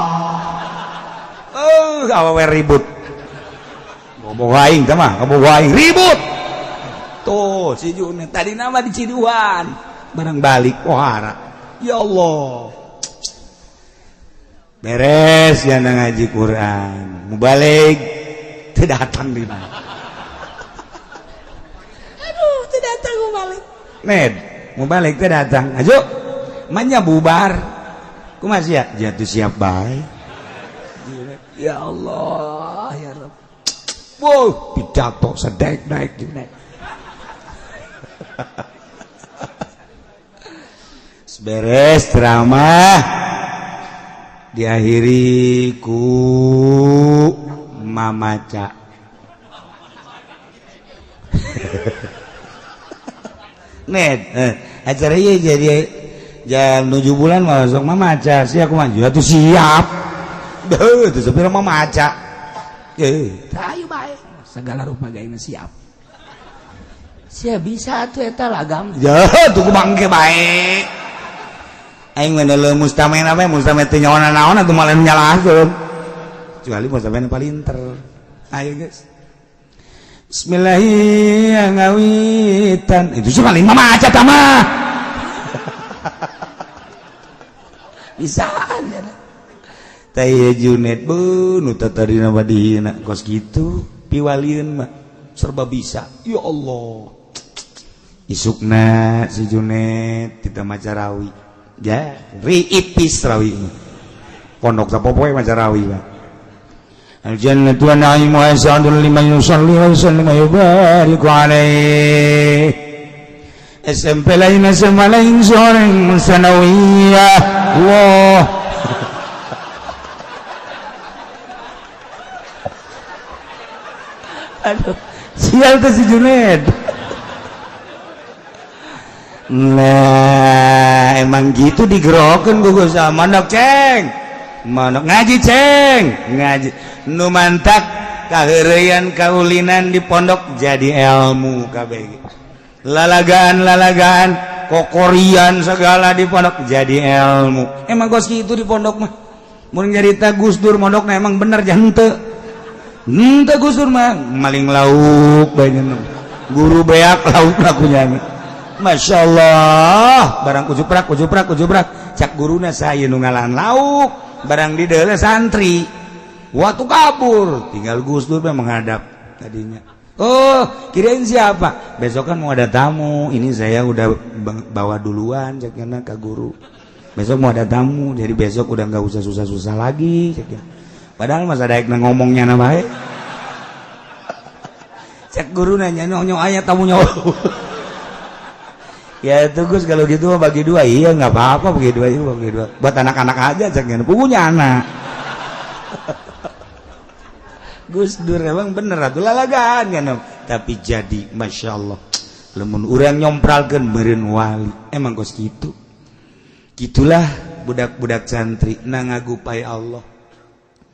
Oh, awewe ribut. Ngomong aing teh mah, ngomong aing ribut. Tuh, si Juned tadi nama di Ciduan. Barang balik pohara. Ya Allah. Beres ya ngaji Quran. Mubalik teu datang di mana. Aduh, teu datang mubalik. Ned, mubalik teu datang. Ayo. Manya bubar. Kumaha sia? Jatuh siap bae. Ya Allah, ya Rabb. Wow, pidato sedek naik naik. Beres ceramah diakhiri ku mamaca. Ned, acara ieu jadi jam 7 bulan masuk mamaca sih aku maju atuh siap. Deuh, teu sapira mamaca. Ayo bae, segala rupa gaena siap. Sia bisa atuh eta lagam. Ya, tuh ku bangke bae. Aing mah deuleu mustamen apa mustamen teu nyaona naon atuh malah nyalahkeun. Kecuali mustamen palinter. Ayo guys. Bismillahirrahmanirrahim. Itu sih paling mamaca tah mah. Bisaan ya. Teh Junet beuh nu tadina mah dihina kos kitu piwalieun mah serba bisa. Ya Allah. Isukna si Junet kita maca rawi. Ya, riipis rawi mah. Pondok sapopoe maca rawi mah. Al-jannatu wa na'imu asadun liman yusalli wa yusallim wa yubariku alaihi. SMP lain SMA lain soreng sanawiyah. Allah. Aduh, sial tuh si Junet. Nah, emang gitu digerokin ku Gusti Allah. Mondok ceng, mondok ngaji ceng, ngaji. Nu mantak kaheureyan kaulinan di pondok jadi ilmu kabeh. Lalagaan-lalagaan kokorian segala di pondok jadi ilmu. Emang kos kitu di pondok mah. Mun nyarita Gus Dur mondokna emang bener jante. Henteu, Gus Dur mah maling lauk bae, guru beak lauk lakunya. Masya Allah, barang kujuprak kujuprak kujuprak, cak guruna saya nu ngalahan lauk, barang di dalam santri waktu kabur, tinggal Gus Dur menghadap tadinya. Oh, kirain siapa, besok kan mau ada tamu, ini saya udah bawa duluan, caknya ke guru, besok mau ada tamu, jadi besok udah nggak usah susah-susah lagi, caknya. Padahal masa daek ngomongnya na baik, cek guru nanya nyong aya tamunya. Ya itu Gus, kalau gitu mah bagi dua. Iya, nggak apa-apa, bagi dua, itu bagi dua buat anak-anak aja, jangan punya anak. Gus Dur emang bener atuh lalagaan kan, tapi jadi masya Allah, lamun urang nyompralkeun meureun wali emang kos kitu. Gitulah budak-budak santri na ngagupai Allah.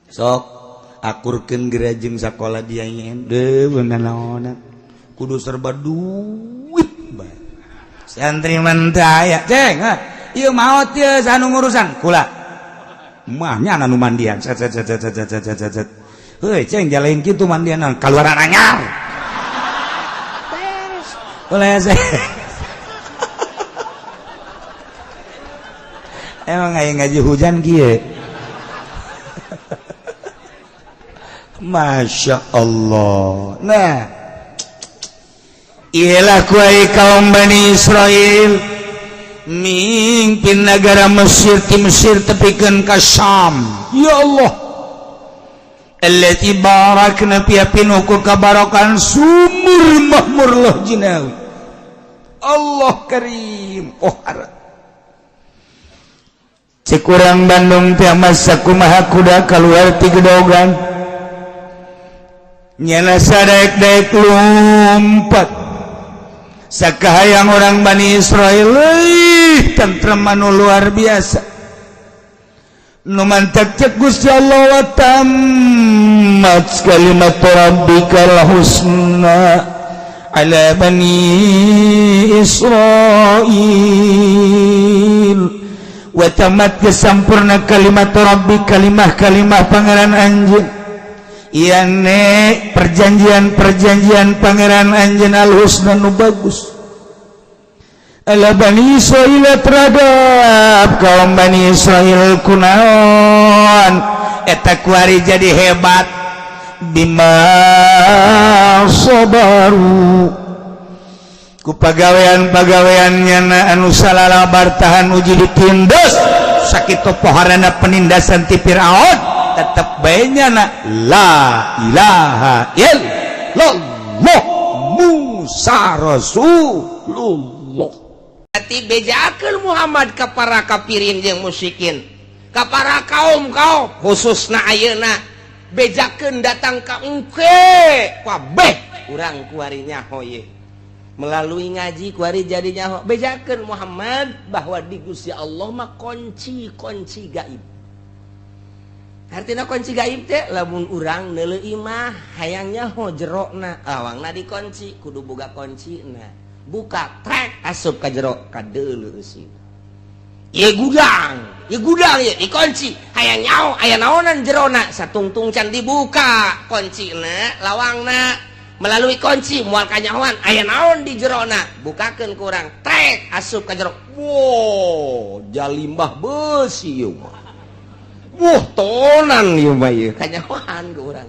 Sok akurkeun gerajeng sakola dia nyen deuh naonan kudu serba duit bae. Santri mentaya ceng, ieu maot ieu sanu ngurusan kula mah nya anu mandian, set set set set set set set set. Heuy ceng, jalain kitu mandian kaluaran anyar. Beres. Ulah emang aya ngaji hujan kieu. Masya Allah. Nah, ialah kuai kaum Bani Israel mimpin negara Mesir, ti Mesir tepikeun ka Syam. Ya Allah, allati barakna fiha, pinuh ku kabarokan sumur mahmur loh jinawi. Allah karim. Oh, cek urang Bandung teh masa kumaha kuda keluar ti gedogan, nyana sadaek-daek lompat. Sakahayang orang Bani Israel euy, tentrem anu luar biasa. Nu mantak cek Gusti Allah, wa tammat kalimat rabbikal husna ala bani Israil. Wa tamat kesampurna kalimat rabbi, kalimah-kalimah pangeran anjeun, iyane perjanjian-perjanjian pangeran anjeun, al-husna nu bagus, ala Bani Israil terhadap kaum Bani Israel. Kunaon eta kuari jadi hebat? Bima sabaru, ku pagawean-pagaweannya anu salalabar tahan uji ditindas sakitu poharana penindasan ti Fir'aun, tetep bae nyana la ilaha illallah Musa Rasulullah. Berarti bejakeun Muhammad ka para kafirin jeung musyrikin, ka para kaum-kaum khususna ayeuna, bejakeun datang ka engke kabeh urang kuari nyaho ye melalui ngaji kuari jadi nyaho. Bejakeun Muhammad bahwa di Gusti Allah mah kunci-kunci gaib. Artinya kunci gaib teh lamun urang neuleuh imah hayang nyaho jerokna, awangna dikunci, kudu boga kuncina, buka trek asup ka jero kadeuleu eusina. Ieu gudang, ieu gudang ieu dikunci, hayang nyaho aya naonan jerona, satungtung can dibuka kuncina lawangna, melalui kunci moal kanyahoan aya naon di jerona. Bukakeun ku urang trek asup ka jero, wow, jalimbah beusi ieu mah. Wah, tonan ieu mah ieu, kanyahoan ku urang,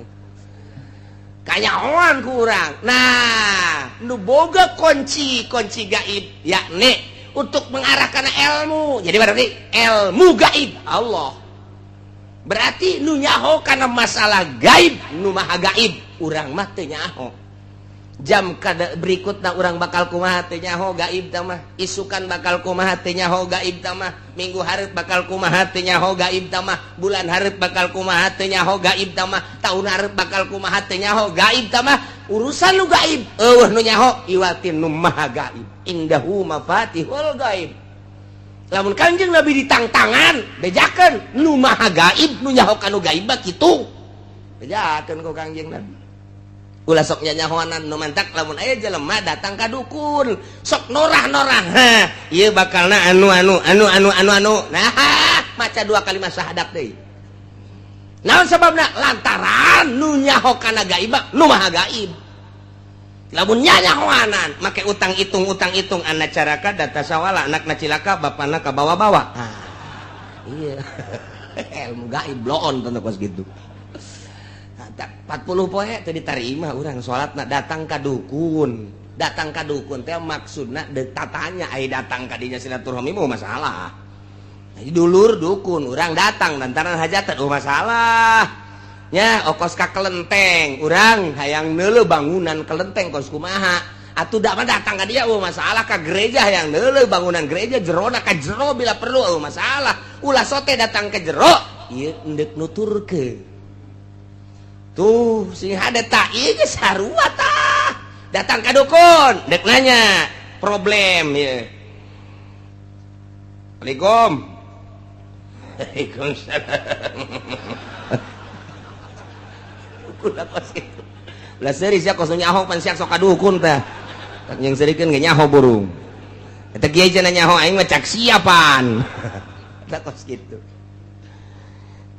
kanyahoan ku urang. Nah, nu boga kunci kunci gaib yakni untuk mengarahkan ilmu, jadi berarti ilmu gaib Allah, berarti nu nyaho karena masalah gaib nu maha gaib, urang mah teu nyaho. Jam kada berikutna urang bakal kumaha teu nyaho, gaib tah mah. Isukan bakal kumaha teu nyaho, gaib tah mah. Minggu hareup bakal kumaha teu nyaho, gaib tah mah. Bulan hareup bakal kumaha teu nyaho, gaib tah mah. Tahun hareup bakal kumaha teu nyaho, gaib tah mah. Urusan nu gaib euweuh nu nyaho iwatin nu maha gaib. Indahu mafatihul gaib. Lamun Kanjeng Nabi ditangtangan, bejakeun nu maha gaib, nu nyaho kanu gaib mah kitu. Bejakeun ku Kangjeng Nabi. Ulah sok nyanyahoanan nu mantak lamun aya jelema datang ka dukun, sok norah-norah. Ha, ieu bakalna anu anu anu anu anu anu. Nah, maca dua kalimat syahadat deui. Naon sababna? Lantaran nu nyaho kana gaib nu maha gaib. Lamun nyanyahoanan make utang hitung utang hitung, anak caraka data sawala, anakna cilaka, bapana kabawa-bawa. Ah, iya, ilmu gaib bloon tentu kos gitu. 40 poe teu diterima urang salatna datang ka dukun. Datang ka dukun teh maksudna deuk tatanya, ai datang ka dinya silaturahmi mah masalah. Jadi dulur dukun urang datang lantaran hajatan, oh masalah nya. Okos ka kelenteng, urang hayang neuleuh bangunan kelenteng kos kumaha atuh, dak mah datang ka dia, oh masalah. Ka gereja hayang neuleuh bangunan gereja jerona, ka jero bila perlu, oh masalah. Ulah sote datang ke jero ieu endek nuturkeun tuh sing hade tak ieu geus sarua tah. Datang ka dukun dek nanya problem ieu. Assalamualaikum. Waalaikumsalam. Dukun apa sih? Ulah seuri sia, kos nyaho pan sia sok ka dukun tah. Tak yang serikeun ge nyaho burung. Eta kiai cenah nyaho, aing mah cak siapan. Eta kos kitu.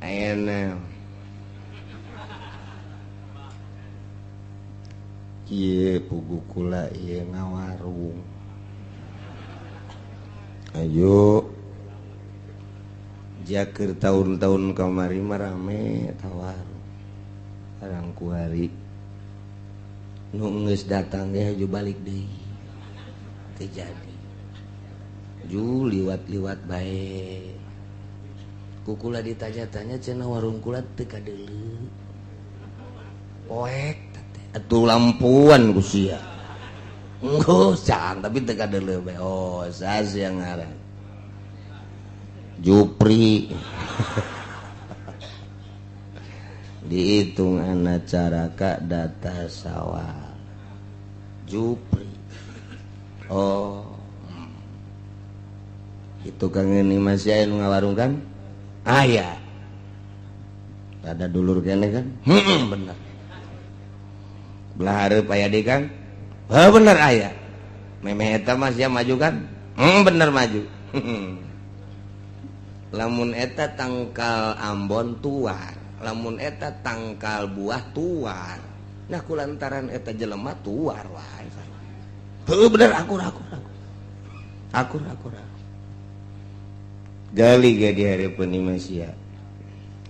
Ayeuna kieu pugu kula ieu ngawarung. Ayo jakeur tahun-tahun kamari mah rame tawarung. Barang kuari nu geus datang ge haju balik deui. Teu jadi. Ju liwat-liwat bae. Ku kula ditanya-tanya cenah warung kula teu kadeuleu. Poek teh. Atuh lampuan ku sia. Enggeus cang tapi teu kadeuleu bae. Oh, sas yang ngaran. Jupri. Dihitung anak caraka data sawal Jupri. Oh, itu kang ini masih aya nu ngawarung kan? Aya. Ada dulur kene kan? Bener. Belah hareup aya deui kan? Heuh, bener aya. Memeh eta mah sia maju kan? Bener maju. Lamun eta tangkal ambon tuar, lamun eta tangkal buah tuar. Nah, kulantaran eta jelema tuar wae. Heuh, bener, akur akur akur. Akur akur akur. Gali ge di hareupeun imah sia.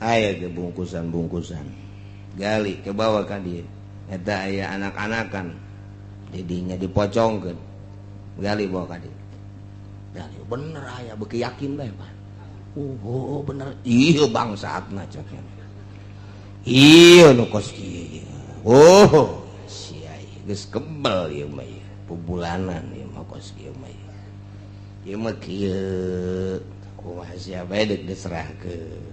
Aya ge bungkusan-bungkusan. Gali ke bawah ka dieu. Eta aya anak-anakan. Didinya dipocongkeun. Gali bawa ka dieu. Gali bener aya, beuki yakin bae, Pak. Oh, bener. Iya bangsatna cek. Iya nu kos kieu. Oh, sia geus kebel ieu mah ieu. Pubulanan ieu mah kos kieu mah ieu. Ieu mah kieu. Kumaha sia bae deuk diserahkeun.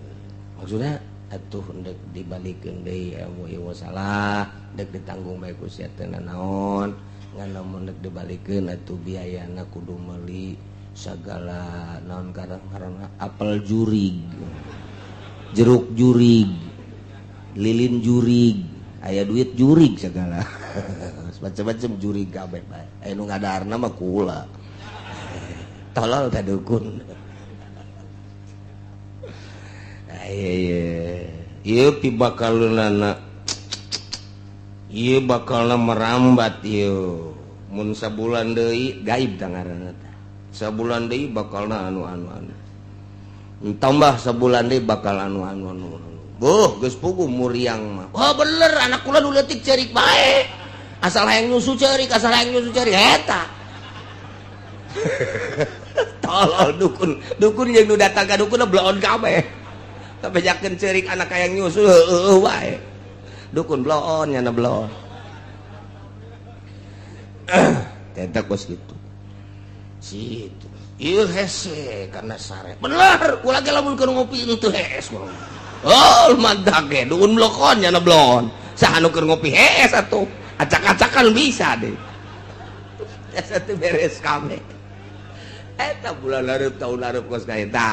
Maksudna atuh endek dibalikeun deui ilmu ieu salah, dek ditanggung bae ku sia teu nanaon. Ngan lamun dek dibalikeun atuh biayana kudu meuli sagala naon karang-karangna, apel jurig, jeruk jurig, lilin jurig, aya duit jurig, segala macam-macam jurig kabeh bae. Aya nu ngadaharna mah kula. Tolol ka dukun. Ieu ieu pibakaleunana ieu bakalna merambat ieu. Mun sabulan deui gaib tah ngaranna teh. Sabulan deui bakalna anu anu anu. Tambah sabulan deui bakal anu anu anu. Boh, geus puguh muriang mah. Wah, bener anak kula nu leutik ceurik bae. Asal hayang nyusu ceurik, asal hayang nyusu ceurik eta. Tolol dukun. Dukun jeung nu datang ka dukun bloon kabeh. Tapi jakeun ceurik anak hayang nyusu heueuh wae. Dukun bloon nyana bloon. Eta kos kitu. Situ. Ieu hese karena sare. Bener, ulah ge lamun keur ngopi teu hees. Oh, mantap ge, duun blokon nya blon. Saha nu keur ngopi hees atuh. Acak-acakan bisa deh. Jasa teu beres kabeh. Eta bulan hareup tahun hareup kos ka eta.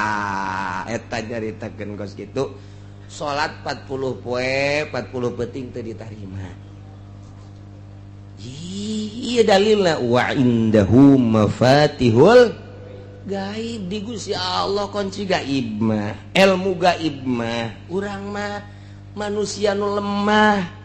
Eta nyaritakeun kos kitu. Salat 40 poe, 40 peuting teu ditarima. Iya dalilna wa indahu mafatihul gaib di Gusti Allah kunci gaib mah, ilmu gaib mah. Urang mah manusia nu lemah.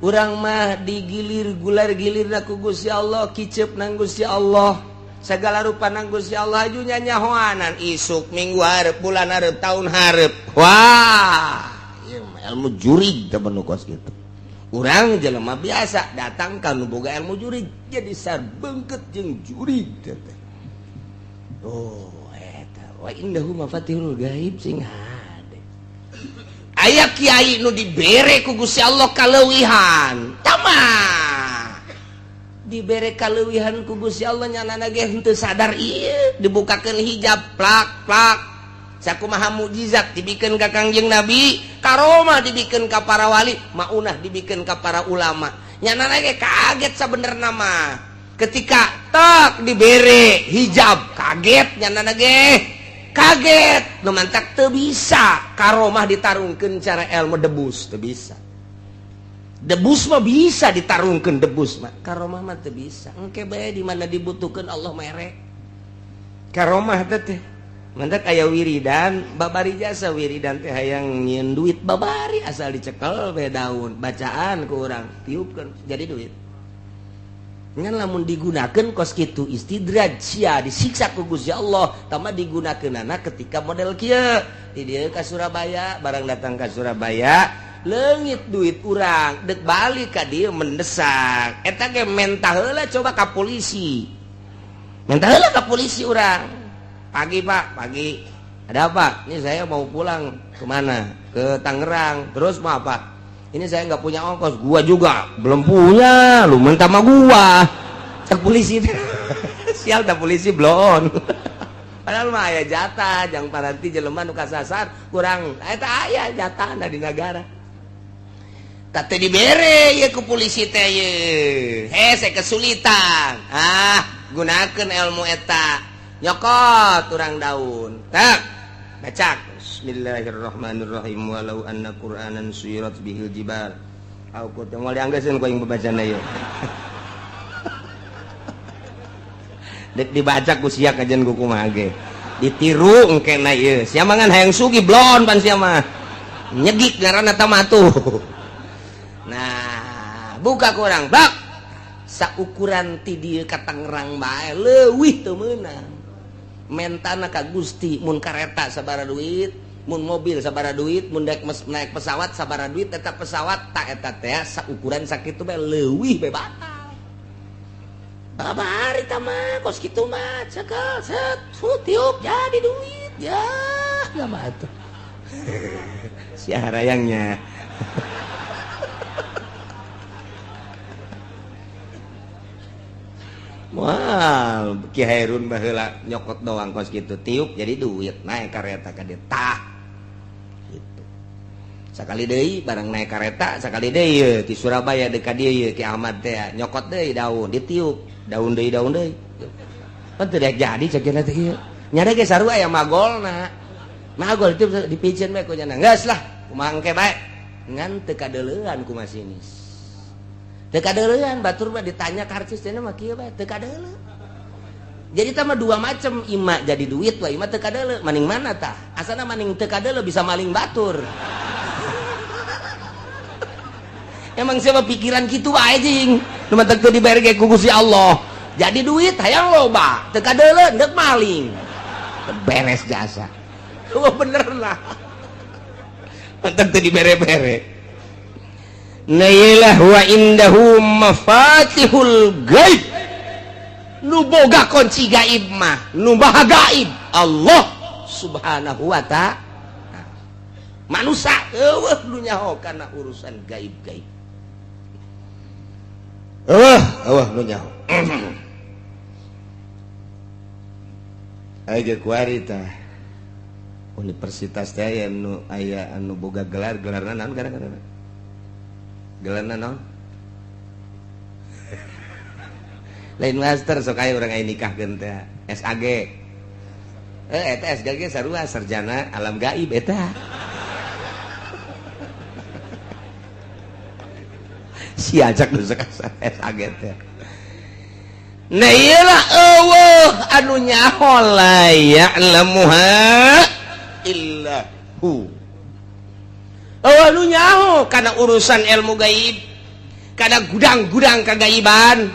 Urang mah digilir gular gilirna ku Gusti Allah, kicep nang Gusti Allah. Segala rupa nang Gusti Allah aju nyanyahoanan isuk minggu hareup bulan hareup tahun hareup. Wah, ieu mah ilmu jurig teh nu kos kitu. Urang jelema biasa datang ka nu boga ilmu jurig jadi sarbengket jeung jurig teh. Oh, eta wa indahu mafatihul gaib sing hade. Aya kiai nu dibere ku Gusti Allah kaleuwihan. Tama. Dibere kaleuwihan ku Gusti Allah nyanana ge henteu sadar ieu dibukakeun hijab plak plak. Sakumaha mukjizat dibikeun ka Kangjeng Nabi, karomah dibikeun ka para wali, maunah dibikeun ka para ulama. Nyanana ge kaget sabenerna mah. Ketika tak dibere hijab kaget nyanana ge. Kaget, nu mantak teu bisa karomah ditarungkeun cara ilmu debus teu bisa. Debus mah bisa ditarungkeun debus mah, karomah mah teu bisa. Engke bae di mana dibutuhkeun Allah mere. Karomah teh teh mantak aya wiridan, babari jasa wiridan teh hayang nyieun duit babari asal dicekel we daun bacaan ku urang tiupkeun jadi duit. Ngan lamun digunakeun kos kitu istidraj sia disiksa ku Gusti Allah, tama digunakeunana ketika model kieu. Di dieu ka Surabaya, barang datang ka Surabaya leungit duit urang, dek balik ka dieu mendesak. Eta ge mentah heula coba ka polisi. Mentah heula ka polisi urang. Pagi Pak, pagi. Ada apa? Ini saya mau pulang kemana? Ke Tangerang. Terus mau apa? Ini saya nggak punya ongkos. Gua juga belum punya. Lu minta sama gua. Cek polisi. Sial dah polisi belum. Padahal mah aya jatah, jang paranti jelema nu kasasar kurang. Eta aya jatahna di negara. Tak teu dibere ye ku polisi teh ye. Hese kesulitan. Ah, gunakeun ilmu eta. Nyokot urang daun. Tak. Bacak. Bismillahirrahmanirrahim. Walau anna Qur'anan suyirat bihil jibal. Au kutu moal dianggeuskeun ku aing babacana ieu. Dek dibaca ku sia kajian ku kumaha ge. Ditiru engkena ieu. Sia mah ngan hayang sugih blon pan sia mah. Nyegik ngaranna tah mah tuh. Nah, buka ku urang bak. Saukuran ti dieu ka Tangerang bae leuwih teu meunang. Mentana ka Gusti mun kareta sabaraha duit, mun mobil sabaraha duit, mun daek naik pesawat sabaraha duit, eta pesawat tak eta teh saukuran sakitu bae leuwih bae batal. Babari tah mah kos kitu mah cekel set tiup jadi duit ya mah atuh. Si harayangnya. Wah, Ki Hairun baheula nyokot doang kos kitu tiup jadi duit naik kareta ka dieu tah. Gitu. Sakali deui barang naik kareta, sakali deui ye ti Surabaya deuk ka dieu ye Ki Ahmad teh nyokot deui daun ditiup, daun deui daun deui. Pan teu daek jadi cek teh ieu. Nyada ge sarua aya magolna. Magol itu dipiceun bae ku nya. Geus lah, kumaha engke bae. Ngan teu kadeuleuan ku masinis. Teu kadeuleuan batur mah ditanya karcis teh mah kieu bae teu kadeuleu. Jadi tah mah dua macam, ima jadi duit wa ima teu kadeuleu. Maning mana tah? Asana maning teu kadeuleu bisa maling batur. Emang siapa pikiran kitu wae jing. Nu mah teu dibere ge ku Gusti Allah. Jadi duit hayang loba, teu kadeuleu deuk maling. Beres jasa. Oh bener lah. Mantap teu dibere-bere. Nailah wa indahu mafatihul gaib. Nu boga kunci gaib mah, nu maha gaib Allah Subhanahu wa ta'ala. Manusia eueuh nu nyaho kana urusan gaib-gaib. Eueuh nu nyaho. Aya kuari tah universitas teh aya nu aya anu boga gelar, gelarna naon gara-gara gelarna naon lain master sok aya urang aya nikahkeun teh SAG eta SGG sarua sarjana alam gaib eta si ajak nu sok SAG teh. Nah iyalah eueuh anu nyaho la ya'lamuha illa hu. Eueuh anu nyaho kana urusan ilmu gaib, kana gudang-gudang kagaiban.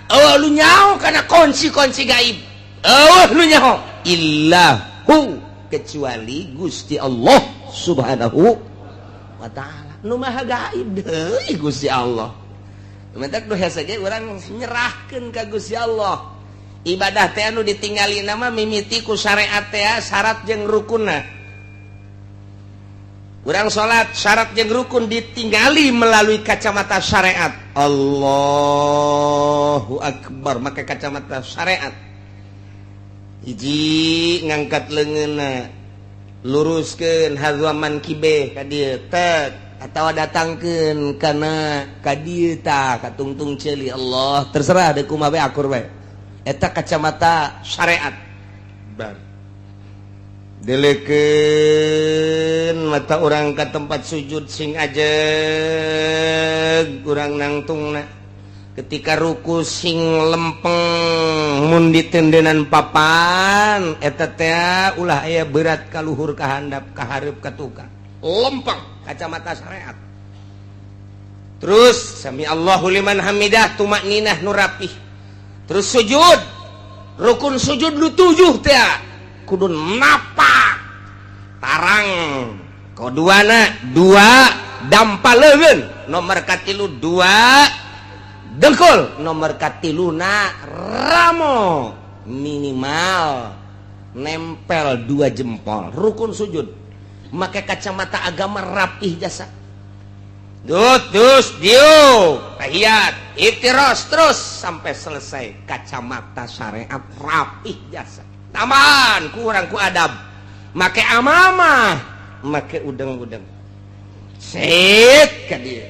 Eueuh anu nyaho kana kunci-kunci gaib. Eueuh nu nyaho illa hu, kecuali Gusti Allah Subhanahu wa taala. Nu maha gaib deui Gusti Allah. Mentak nu hese ge urang nyerahkeun ka Gusti Allah. Ibadah teh anu ditinggali nama mimiti ku syariat teh syarat jeung rukunna. Urang salat syarat jeung rukun ditinggali melalui kacamata syariat. Allahu akbar make kacamata syariat. Hiji ngangkat leungeunna, luruskeun hadzaman kibe ka dieu tek atau datangkeun kana ka dieu tah ka tungtung ceuli Allah terserah deui kumaha bae akur bae. Eta kacamata syariat. Bar delekeun mata urang ka tempat sujud sing ajeg urang nangtungna. Ketika ruku sing lempeng mun ditendenan papan eta teh ulah aya berat ka luhur ka handap ka hareup ka tukang. Lempeng kacamata syariat. Terus sami Allahu liman hamidah tumakninah nu rapih. Terus sujud rukun sujud nu 7 teh kudu napak tarang koduana 2 dampa leungeun nomor katilu 2 dengkul nomor katiluna ramo minimal nempel 2 jempol rukun sujud make kacamata agama rapih jasa. Dut dus diu tahiyat iftiros terus sampai selesai kacamata syariat rapih jasa. Tambahan kurang ku adab make amamah make udang-udang sit ka dieu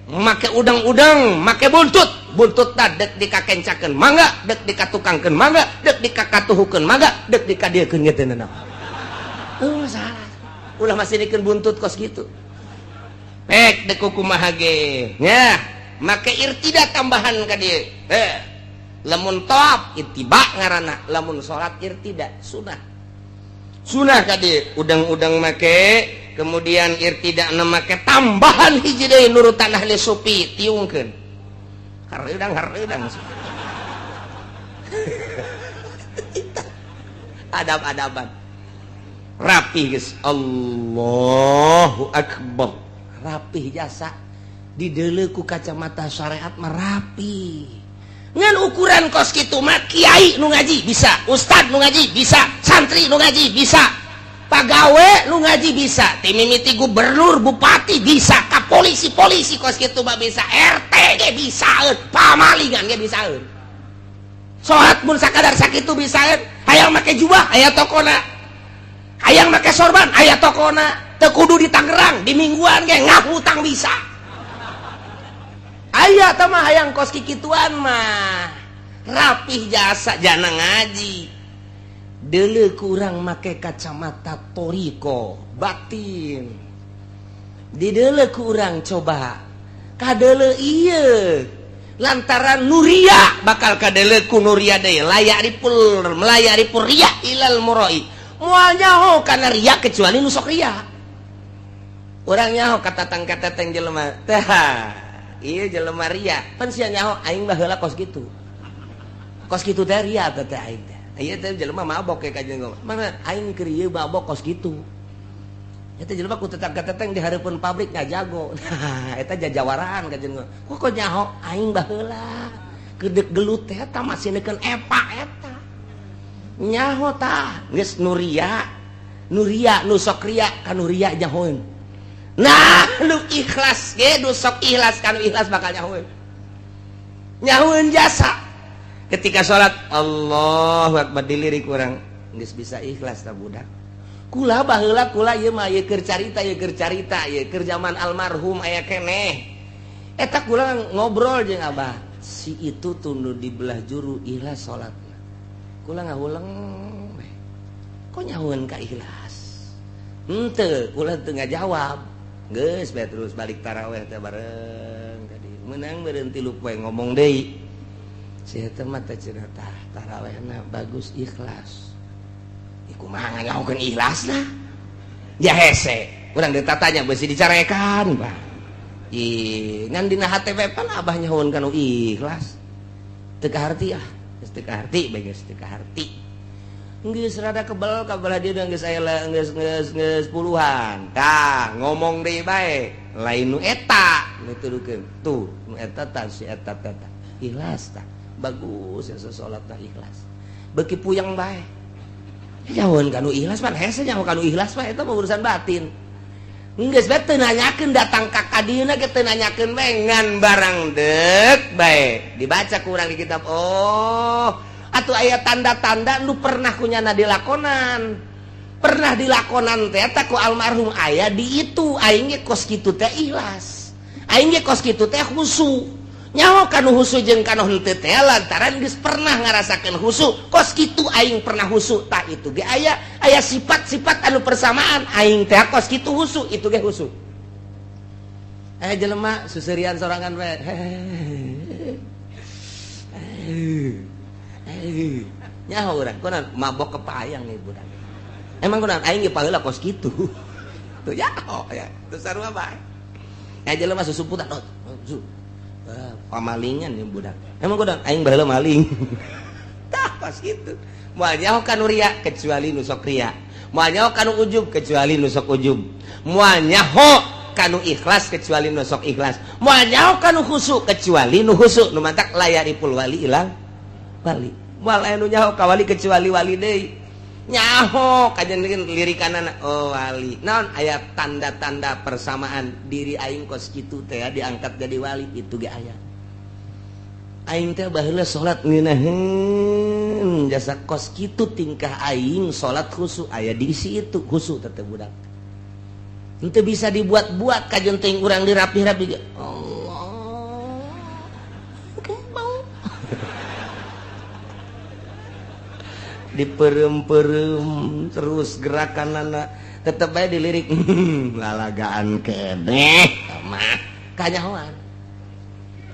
make udang-udang make buntut buntut ta dek dikakencakeun mangga dek dikatukangkeun mangga dek dikakatuhukeun mangga dek dikadiekeun ge teu nanaon. Oh salah ulah masih dikeun buntut kos gitu pek dek kumaha ge nya make irtida tambahan ka dieu lamun tawaf ittiba ngaranna lamun salat irtida sunah sunah ka dieu udang-udang make kemudian irtida na make tambahan hiji deui nurutan ahli sufi tiungkeun hareudang hareudang adab-adaban rapih geus Allahu akbar rapih jasa dideuleu ku kacamata syariat mah rapi. Ngan ukuran kos kitu mah kiai nu ngaji bisa, ustad nu ngaji bisa, santri nu ngaji bisa, pagawe nu ngaji bisa, ti mimiti gubernur, bupati bisa, ka polisi-polisi kos kitu mah bisa, RT ge bisaeun, pamalingan ge bisaeun. Salat mun sakadar sakitu bisaeun, hayang make jubah aya tokona. Hayang make sorban aya tokona. Teu kudu di Tangerang, di mingguan ge ngahutang bisa. Aya tah mah hayang kos kikituan mah rapih jasa jana ngaji. Deuleu kurang make kacamata toriko batin. Dideuleu kurang coba kadeuleu ieu lantaran nuria bakal kadeuleu ku nuria deui layak ripul melayak ripul ria ilal muroi. Moal nyaho kana ria kecuali nu sok ria. Urang nyaho katatang kateteng jelema teh. Iya jelema ria pan sia nyaho aing baheula kos kitu. Kos kitu teh ria teh aing teh. Ieu teh jelema mabok ke kajeun ngomong. Mana aing keur ieu mabok kos kitu. Eta jelema ku tetang kateteng di hareupeun pabrik ngajago. Nah, eta jajawaraan kajeun ngomong. Kok nyaho aing baheula kedek gelut teh eta masih neukeun epa eta. Nyaho tah geus nu ria. Nu ria nu sok ria ka nu ria nyahoeun. Nah, nu ikhlas ge nu sok ikhlas ka nu ikhlas bakal nyahoeun. Nyahoeun jasa. Ketika salat Allahu akbar dilirik urang geus bisa ikhlas ta budak. Kula baheula kula ieu mah ieu keur carita, ieu keur carita, ieu keur zaman almarhum aya keneh. Eta kula ngobrol jeung abah, si itu tunduh di belah juru ikhlas salatna. Kula ngahuleng we. Kok nyahueun ka ikhlas? Henteu, kula teu ngajawab. Geus bae terus balik taraweh teh bareng tadi. Menang meureun 3 poe ngomong deui. Si eta mah teh cenah tah tarawehna bagus ikhlas. Kumaha nganyahokeun ikhlasna? Ya hese. Urang ditatanya beusi dicarekan, Pak. Ih, ngan dina hate we pan abah nyahoeun kanu ikhlas. Teu kaharti ah, geus teu kaharti bae geus teu kaharti. Geus rada kebel ka belah dieu geus aya geus geus geus puluhan. Tah, ngomong deui bae, lain nu eta nu tudukeun. Tuh, nu eta tah si eta teh tah. Ikhlas tah. Bagus ya salatna ikhlas. Beuki puyeng bae. Nyahoeun kanu ikhlas pan hese nyaho kanu ikhlas mah eta mah urusan batin. Geus bae teu nanyakeun datang ka kadieuna ge teu nanyakeun bae ngan barang deuk bae. Dibaca ku urang di kitab. Oh, atuh aya tanda-tanda nu pernah kunyana dilakonan. Pernah dilakonan teh eta ku almarhum aya di itu aing ge kos kitu teh ikhlas. Aing ge kos kitu teh khusu. Nyaho kanu husu jeung kanu henteu teh lantaran geus pernah ngarasakeun husu kos kitu aing pernah husu tah itu ge aya aya sifat-sifat anu persamaan aing teh kos kitu husu itu ge husu. Aya jelema susurian sorangan we. Nyaho urang kunaon mabok kepayang nih budak. Emang kunaon aing ge paheula kos kitu. Tuh nyaho ya teu sarua bae. Aya jelema susumputan pamalingan ya budak. Emang kudu aing baheula maling. Tah pas kitu. Moal nyaho kanu ria kecuali nu sok ria. Moal nyaho kanu ujub kecuali nu sok ujub. Moal nyaho kanu ikhlas kecuali nu sok ikhlas. Moal nyaho kanu khusu kecuali nu khusu. Nu mantak layaripul wali ilang wali. Moal aya nu nyaho ka wali kecuali wali deui. Nyaho kajen lirikanana oh wali. Naon aya tanda-tanda persamaan diri aing kos kitu teh diangkat jadi wali itu ge aya. Aing teh baheula salat ngeunaheun jasa kos kitu tingkah aing salat khusu aya diisi itu khusu teh budak. Henteu bisa dibuat-buat kajen teuing urang dirapih-rapi ge. Allah. Oke, mau. Diperem-perem terus gerakan anak tetep aja dilirik lalagaan keneh mah kanyahoan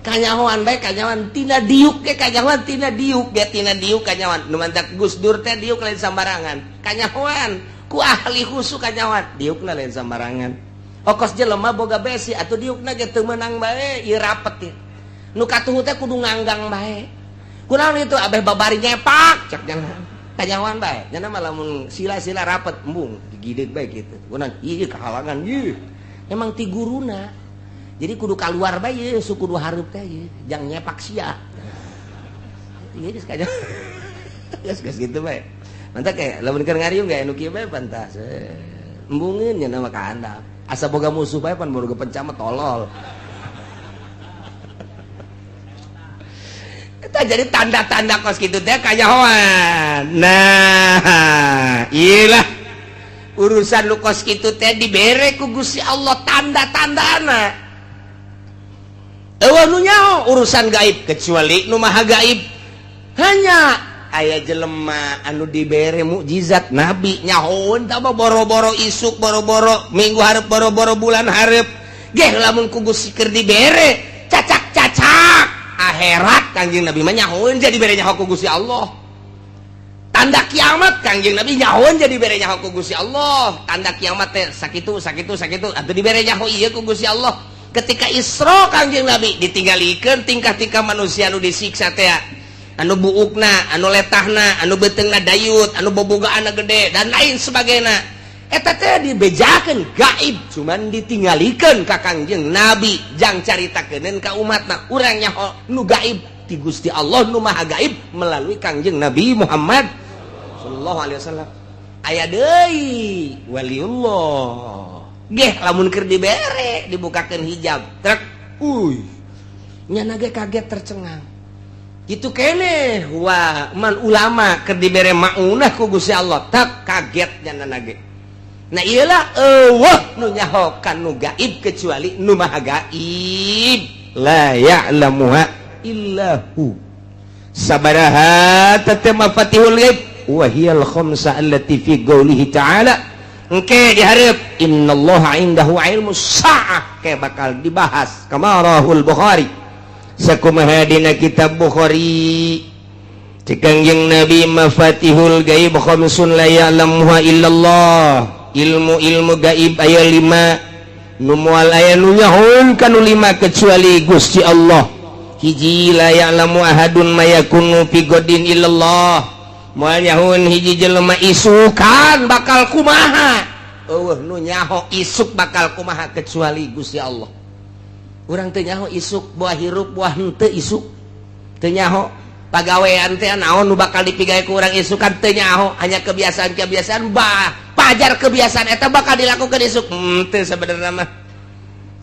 kanyahoan bae kanyahoan tina diuk ge kanyahoan tina diuk ge tina diuk kanyahoan nu mantak Gus Dur teh diuk lain sambarangan kanyahoan ku ahli khusu kanyahoan diukna lain sambarangan okos jelema boga besi atuh diukna ge teu meunang bae ieu rapet ieu nu katuhu teh kudu nganggang bae kunaon itu abeh babari nyepak cek jangan kanyahoan bae nya mah lamun sila-sila rapet embung digideg bae kitu kunaon ieu kahalangan ieu emang ti guruna jadi kudu kaluar bae ieu suku kudu hareup teh ieu jang nyepak sia ieu geus kanyahoan geus geus kitu bae mantap kayak lamun keur ngariung ge anu kieu bae pantas embungeun nya mah ka handap asa boga musuh bae pan boga penca mah tolol. Eta jadi tanda-tanda kos kitu teh kanyahoan. Nah, iyalah urusan lu kos kitu teh dibere ku Gusti Allah tanda-tandana. Eueuh nu nyaho urusan gaib kecuali nu maha gaib. Hanya aya jelema anu dibere mukjizat nabi nyahoeun tah boro-boro isuk, boro-boro minggu hareup, boro-boro bulan hareup. Geh lamun ku Gusti keur dibere cacak-cacak akhirat Kangjeng Nabi mah nyahoeun jadi bere nyaho ku Gusti Allah. Tanda kiamat Kangjeng Nabi nyahoeun jadi bere nyaho ku Gusti Allah. Tanda kiamat teh sakitu sakitu sakitu atuh dibere nyaho ieu ku Gusti Allah. Ketika Isra Kangjeng Nabi ditinggalikeun tingkah-tingkah manusia anu disiksa teh anu buukna, anu letahna, anu beuteungna dayut, anu bobogaanna gede dan lain sebagainya. Eta teh dibejakeun gaib cuman ditinggalikeun ka Kangjeng Nabi jang caritakeun ka umatna urang nyaho nu gaib ti Gusti Allah nu maha gaib melalui Kangjeng Nabi Muhammad sallallahu alaihi wasallam. Aya deui waliullah geh lamun keur dibere dibukakeun hijab trek uy nyana ge kaget tercengang. Gitu kene wah man ulama keur dibere maunah ku Gusti Allah tak kaget nyana ge. Nah iyalah, euweuh nu nyaho nu gaib kecuali nu maha gaib. La ya'lamuha illa hu. Sabaraha teh mafatihul ghaib? Wa hiyal khamsa allati fi qoulihi ta'ala. Engke dihareup, innallaha indahu ilmu sa'ah, kayak bakal dibahas kama rawahul Bukhari, sakumaha dina kitab Bukhari. Cek Kangjeng Nabi, mafatihul gaib khamsun la ya'lamuha illallah. Ilmu-ilmu gaib aya lima nu moal aya nu nyahoeun kanu lima kecuali Gusti Allah. Hiji, la ya'lamu ahadun ma yakunu fi ghadin illallah. Moal nyahoeun hiji jelema isukan bakal kumaha. Euweuh nu nyaho isuk bakal kumaha kecuali Gusti Allah. Urang teu nyaho isuk buah hirup buah henteu, isuk teu nyaho. Pagawean teh naon nu bakal dipigawe ku urang isukan teu nyaho, hanya kebiasaan-kebiasaan bah pajar kebiasaan eta bakal dilakukan isuk teu sebenarnya mah.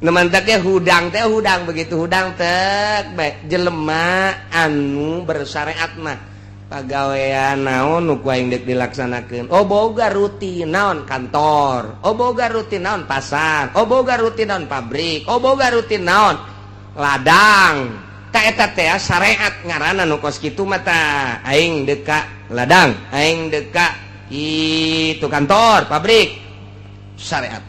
Nu mantak hudang teh hudang, begitu hudang teh bae jelema anu bersyariat mah pagawean naon nu ku aing deuk dilaksanakeun. Oh, boga rutin naon kantor, oh boga rutin naon pasar, oh boga rutin naon pabrik, oh boga rutin naon ladang. Ta eta teh syariat ngaranna nu kos kitu mah. Ta aing deuk ka ladang, aing deuk ka itu kantor, pabrik, syariat.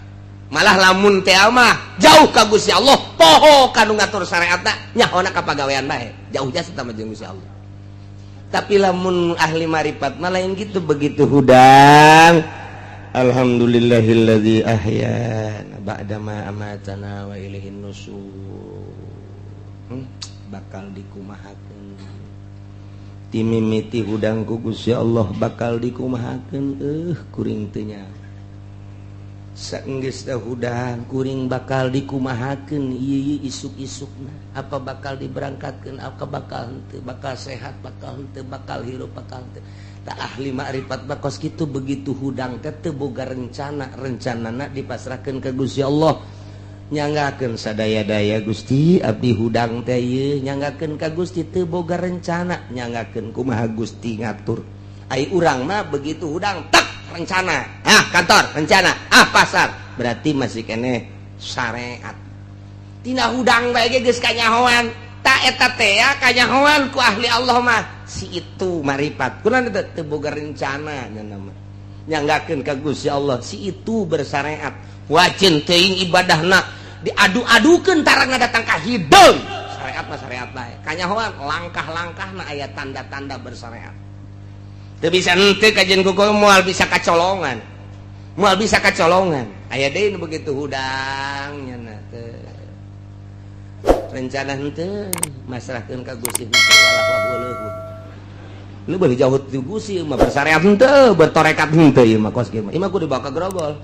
Malah lamun teh mah jauh ka Gusti Allah, poho kanu ngatur syariatna, nyahona ka pagawean bae, jauh jasa sama jeung Gusti Allah. Tapi lamun ahli marifat mah lain gitu. Begitu hudang, alhamdulillahilladzi ahyana ba'dama amatana wa ilaihin nusur. Bakal dikumahakeun timimiti hudang ku Gusti Allah, bakal dikumahakeun, kuring teu nyaho. Saenggeus hudang kuring bakal dikumahakeun ieu isuk-isukna, apa bakal diberangkatkeun, apa bakal henteu, bakal sehat bakal henteu, bakal hirup bakal henteu. Tak ahli makrifat bakos kitu, begitu hudang teh teu boga rencana, rencanana dipasrahkeun ka Gusti Allah. Nyanggakeun sadaya-daya, Gusti, abdi hudang teh ieu nyanggakeun ka Gusti, teu boga rencana, nyanggakeun kumaha Gusti ngatur. Ai urang mah begitu hudang tak rencana, ah kantor rencana, ah pasar, berarti masih kene syariat. Tina hudang bae ge geus kanyahoan. Tak eta teh ya kanyahoan ku ahli Allah mah, si itu marifat kunaon teu teu boga rencana nya mah, nyanggakeun ka Gusti Allah. Si itu bersyariat, wajin teuing ibadahna diadu-adukeun tarangna datang ka hideung. Syariat mah syariat bae, kanyahoan langkah-langkahna aya tanda-tanda bersyariat. Teu bisa henteu kajian kuku, moal bisa kacolongan, moal bisa kacolongan. Aya deui nu begitu hudang nya teu rencana henteu, masrahkeun ka Gusti henteu, walah wah. Lu boleh jauh ti Gusti mah, bersyariat henteu, bertorekat henteu, ieu mah kos kieu mah. Ieu mah kudu dibawa ka Grogol.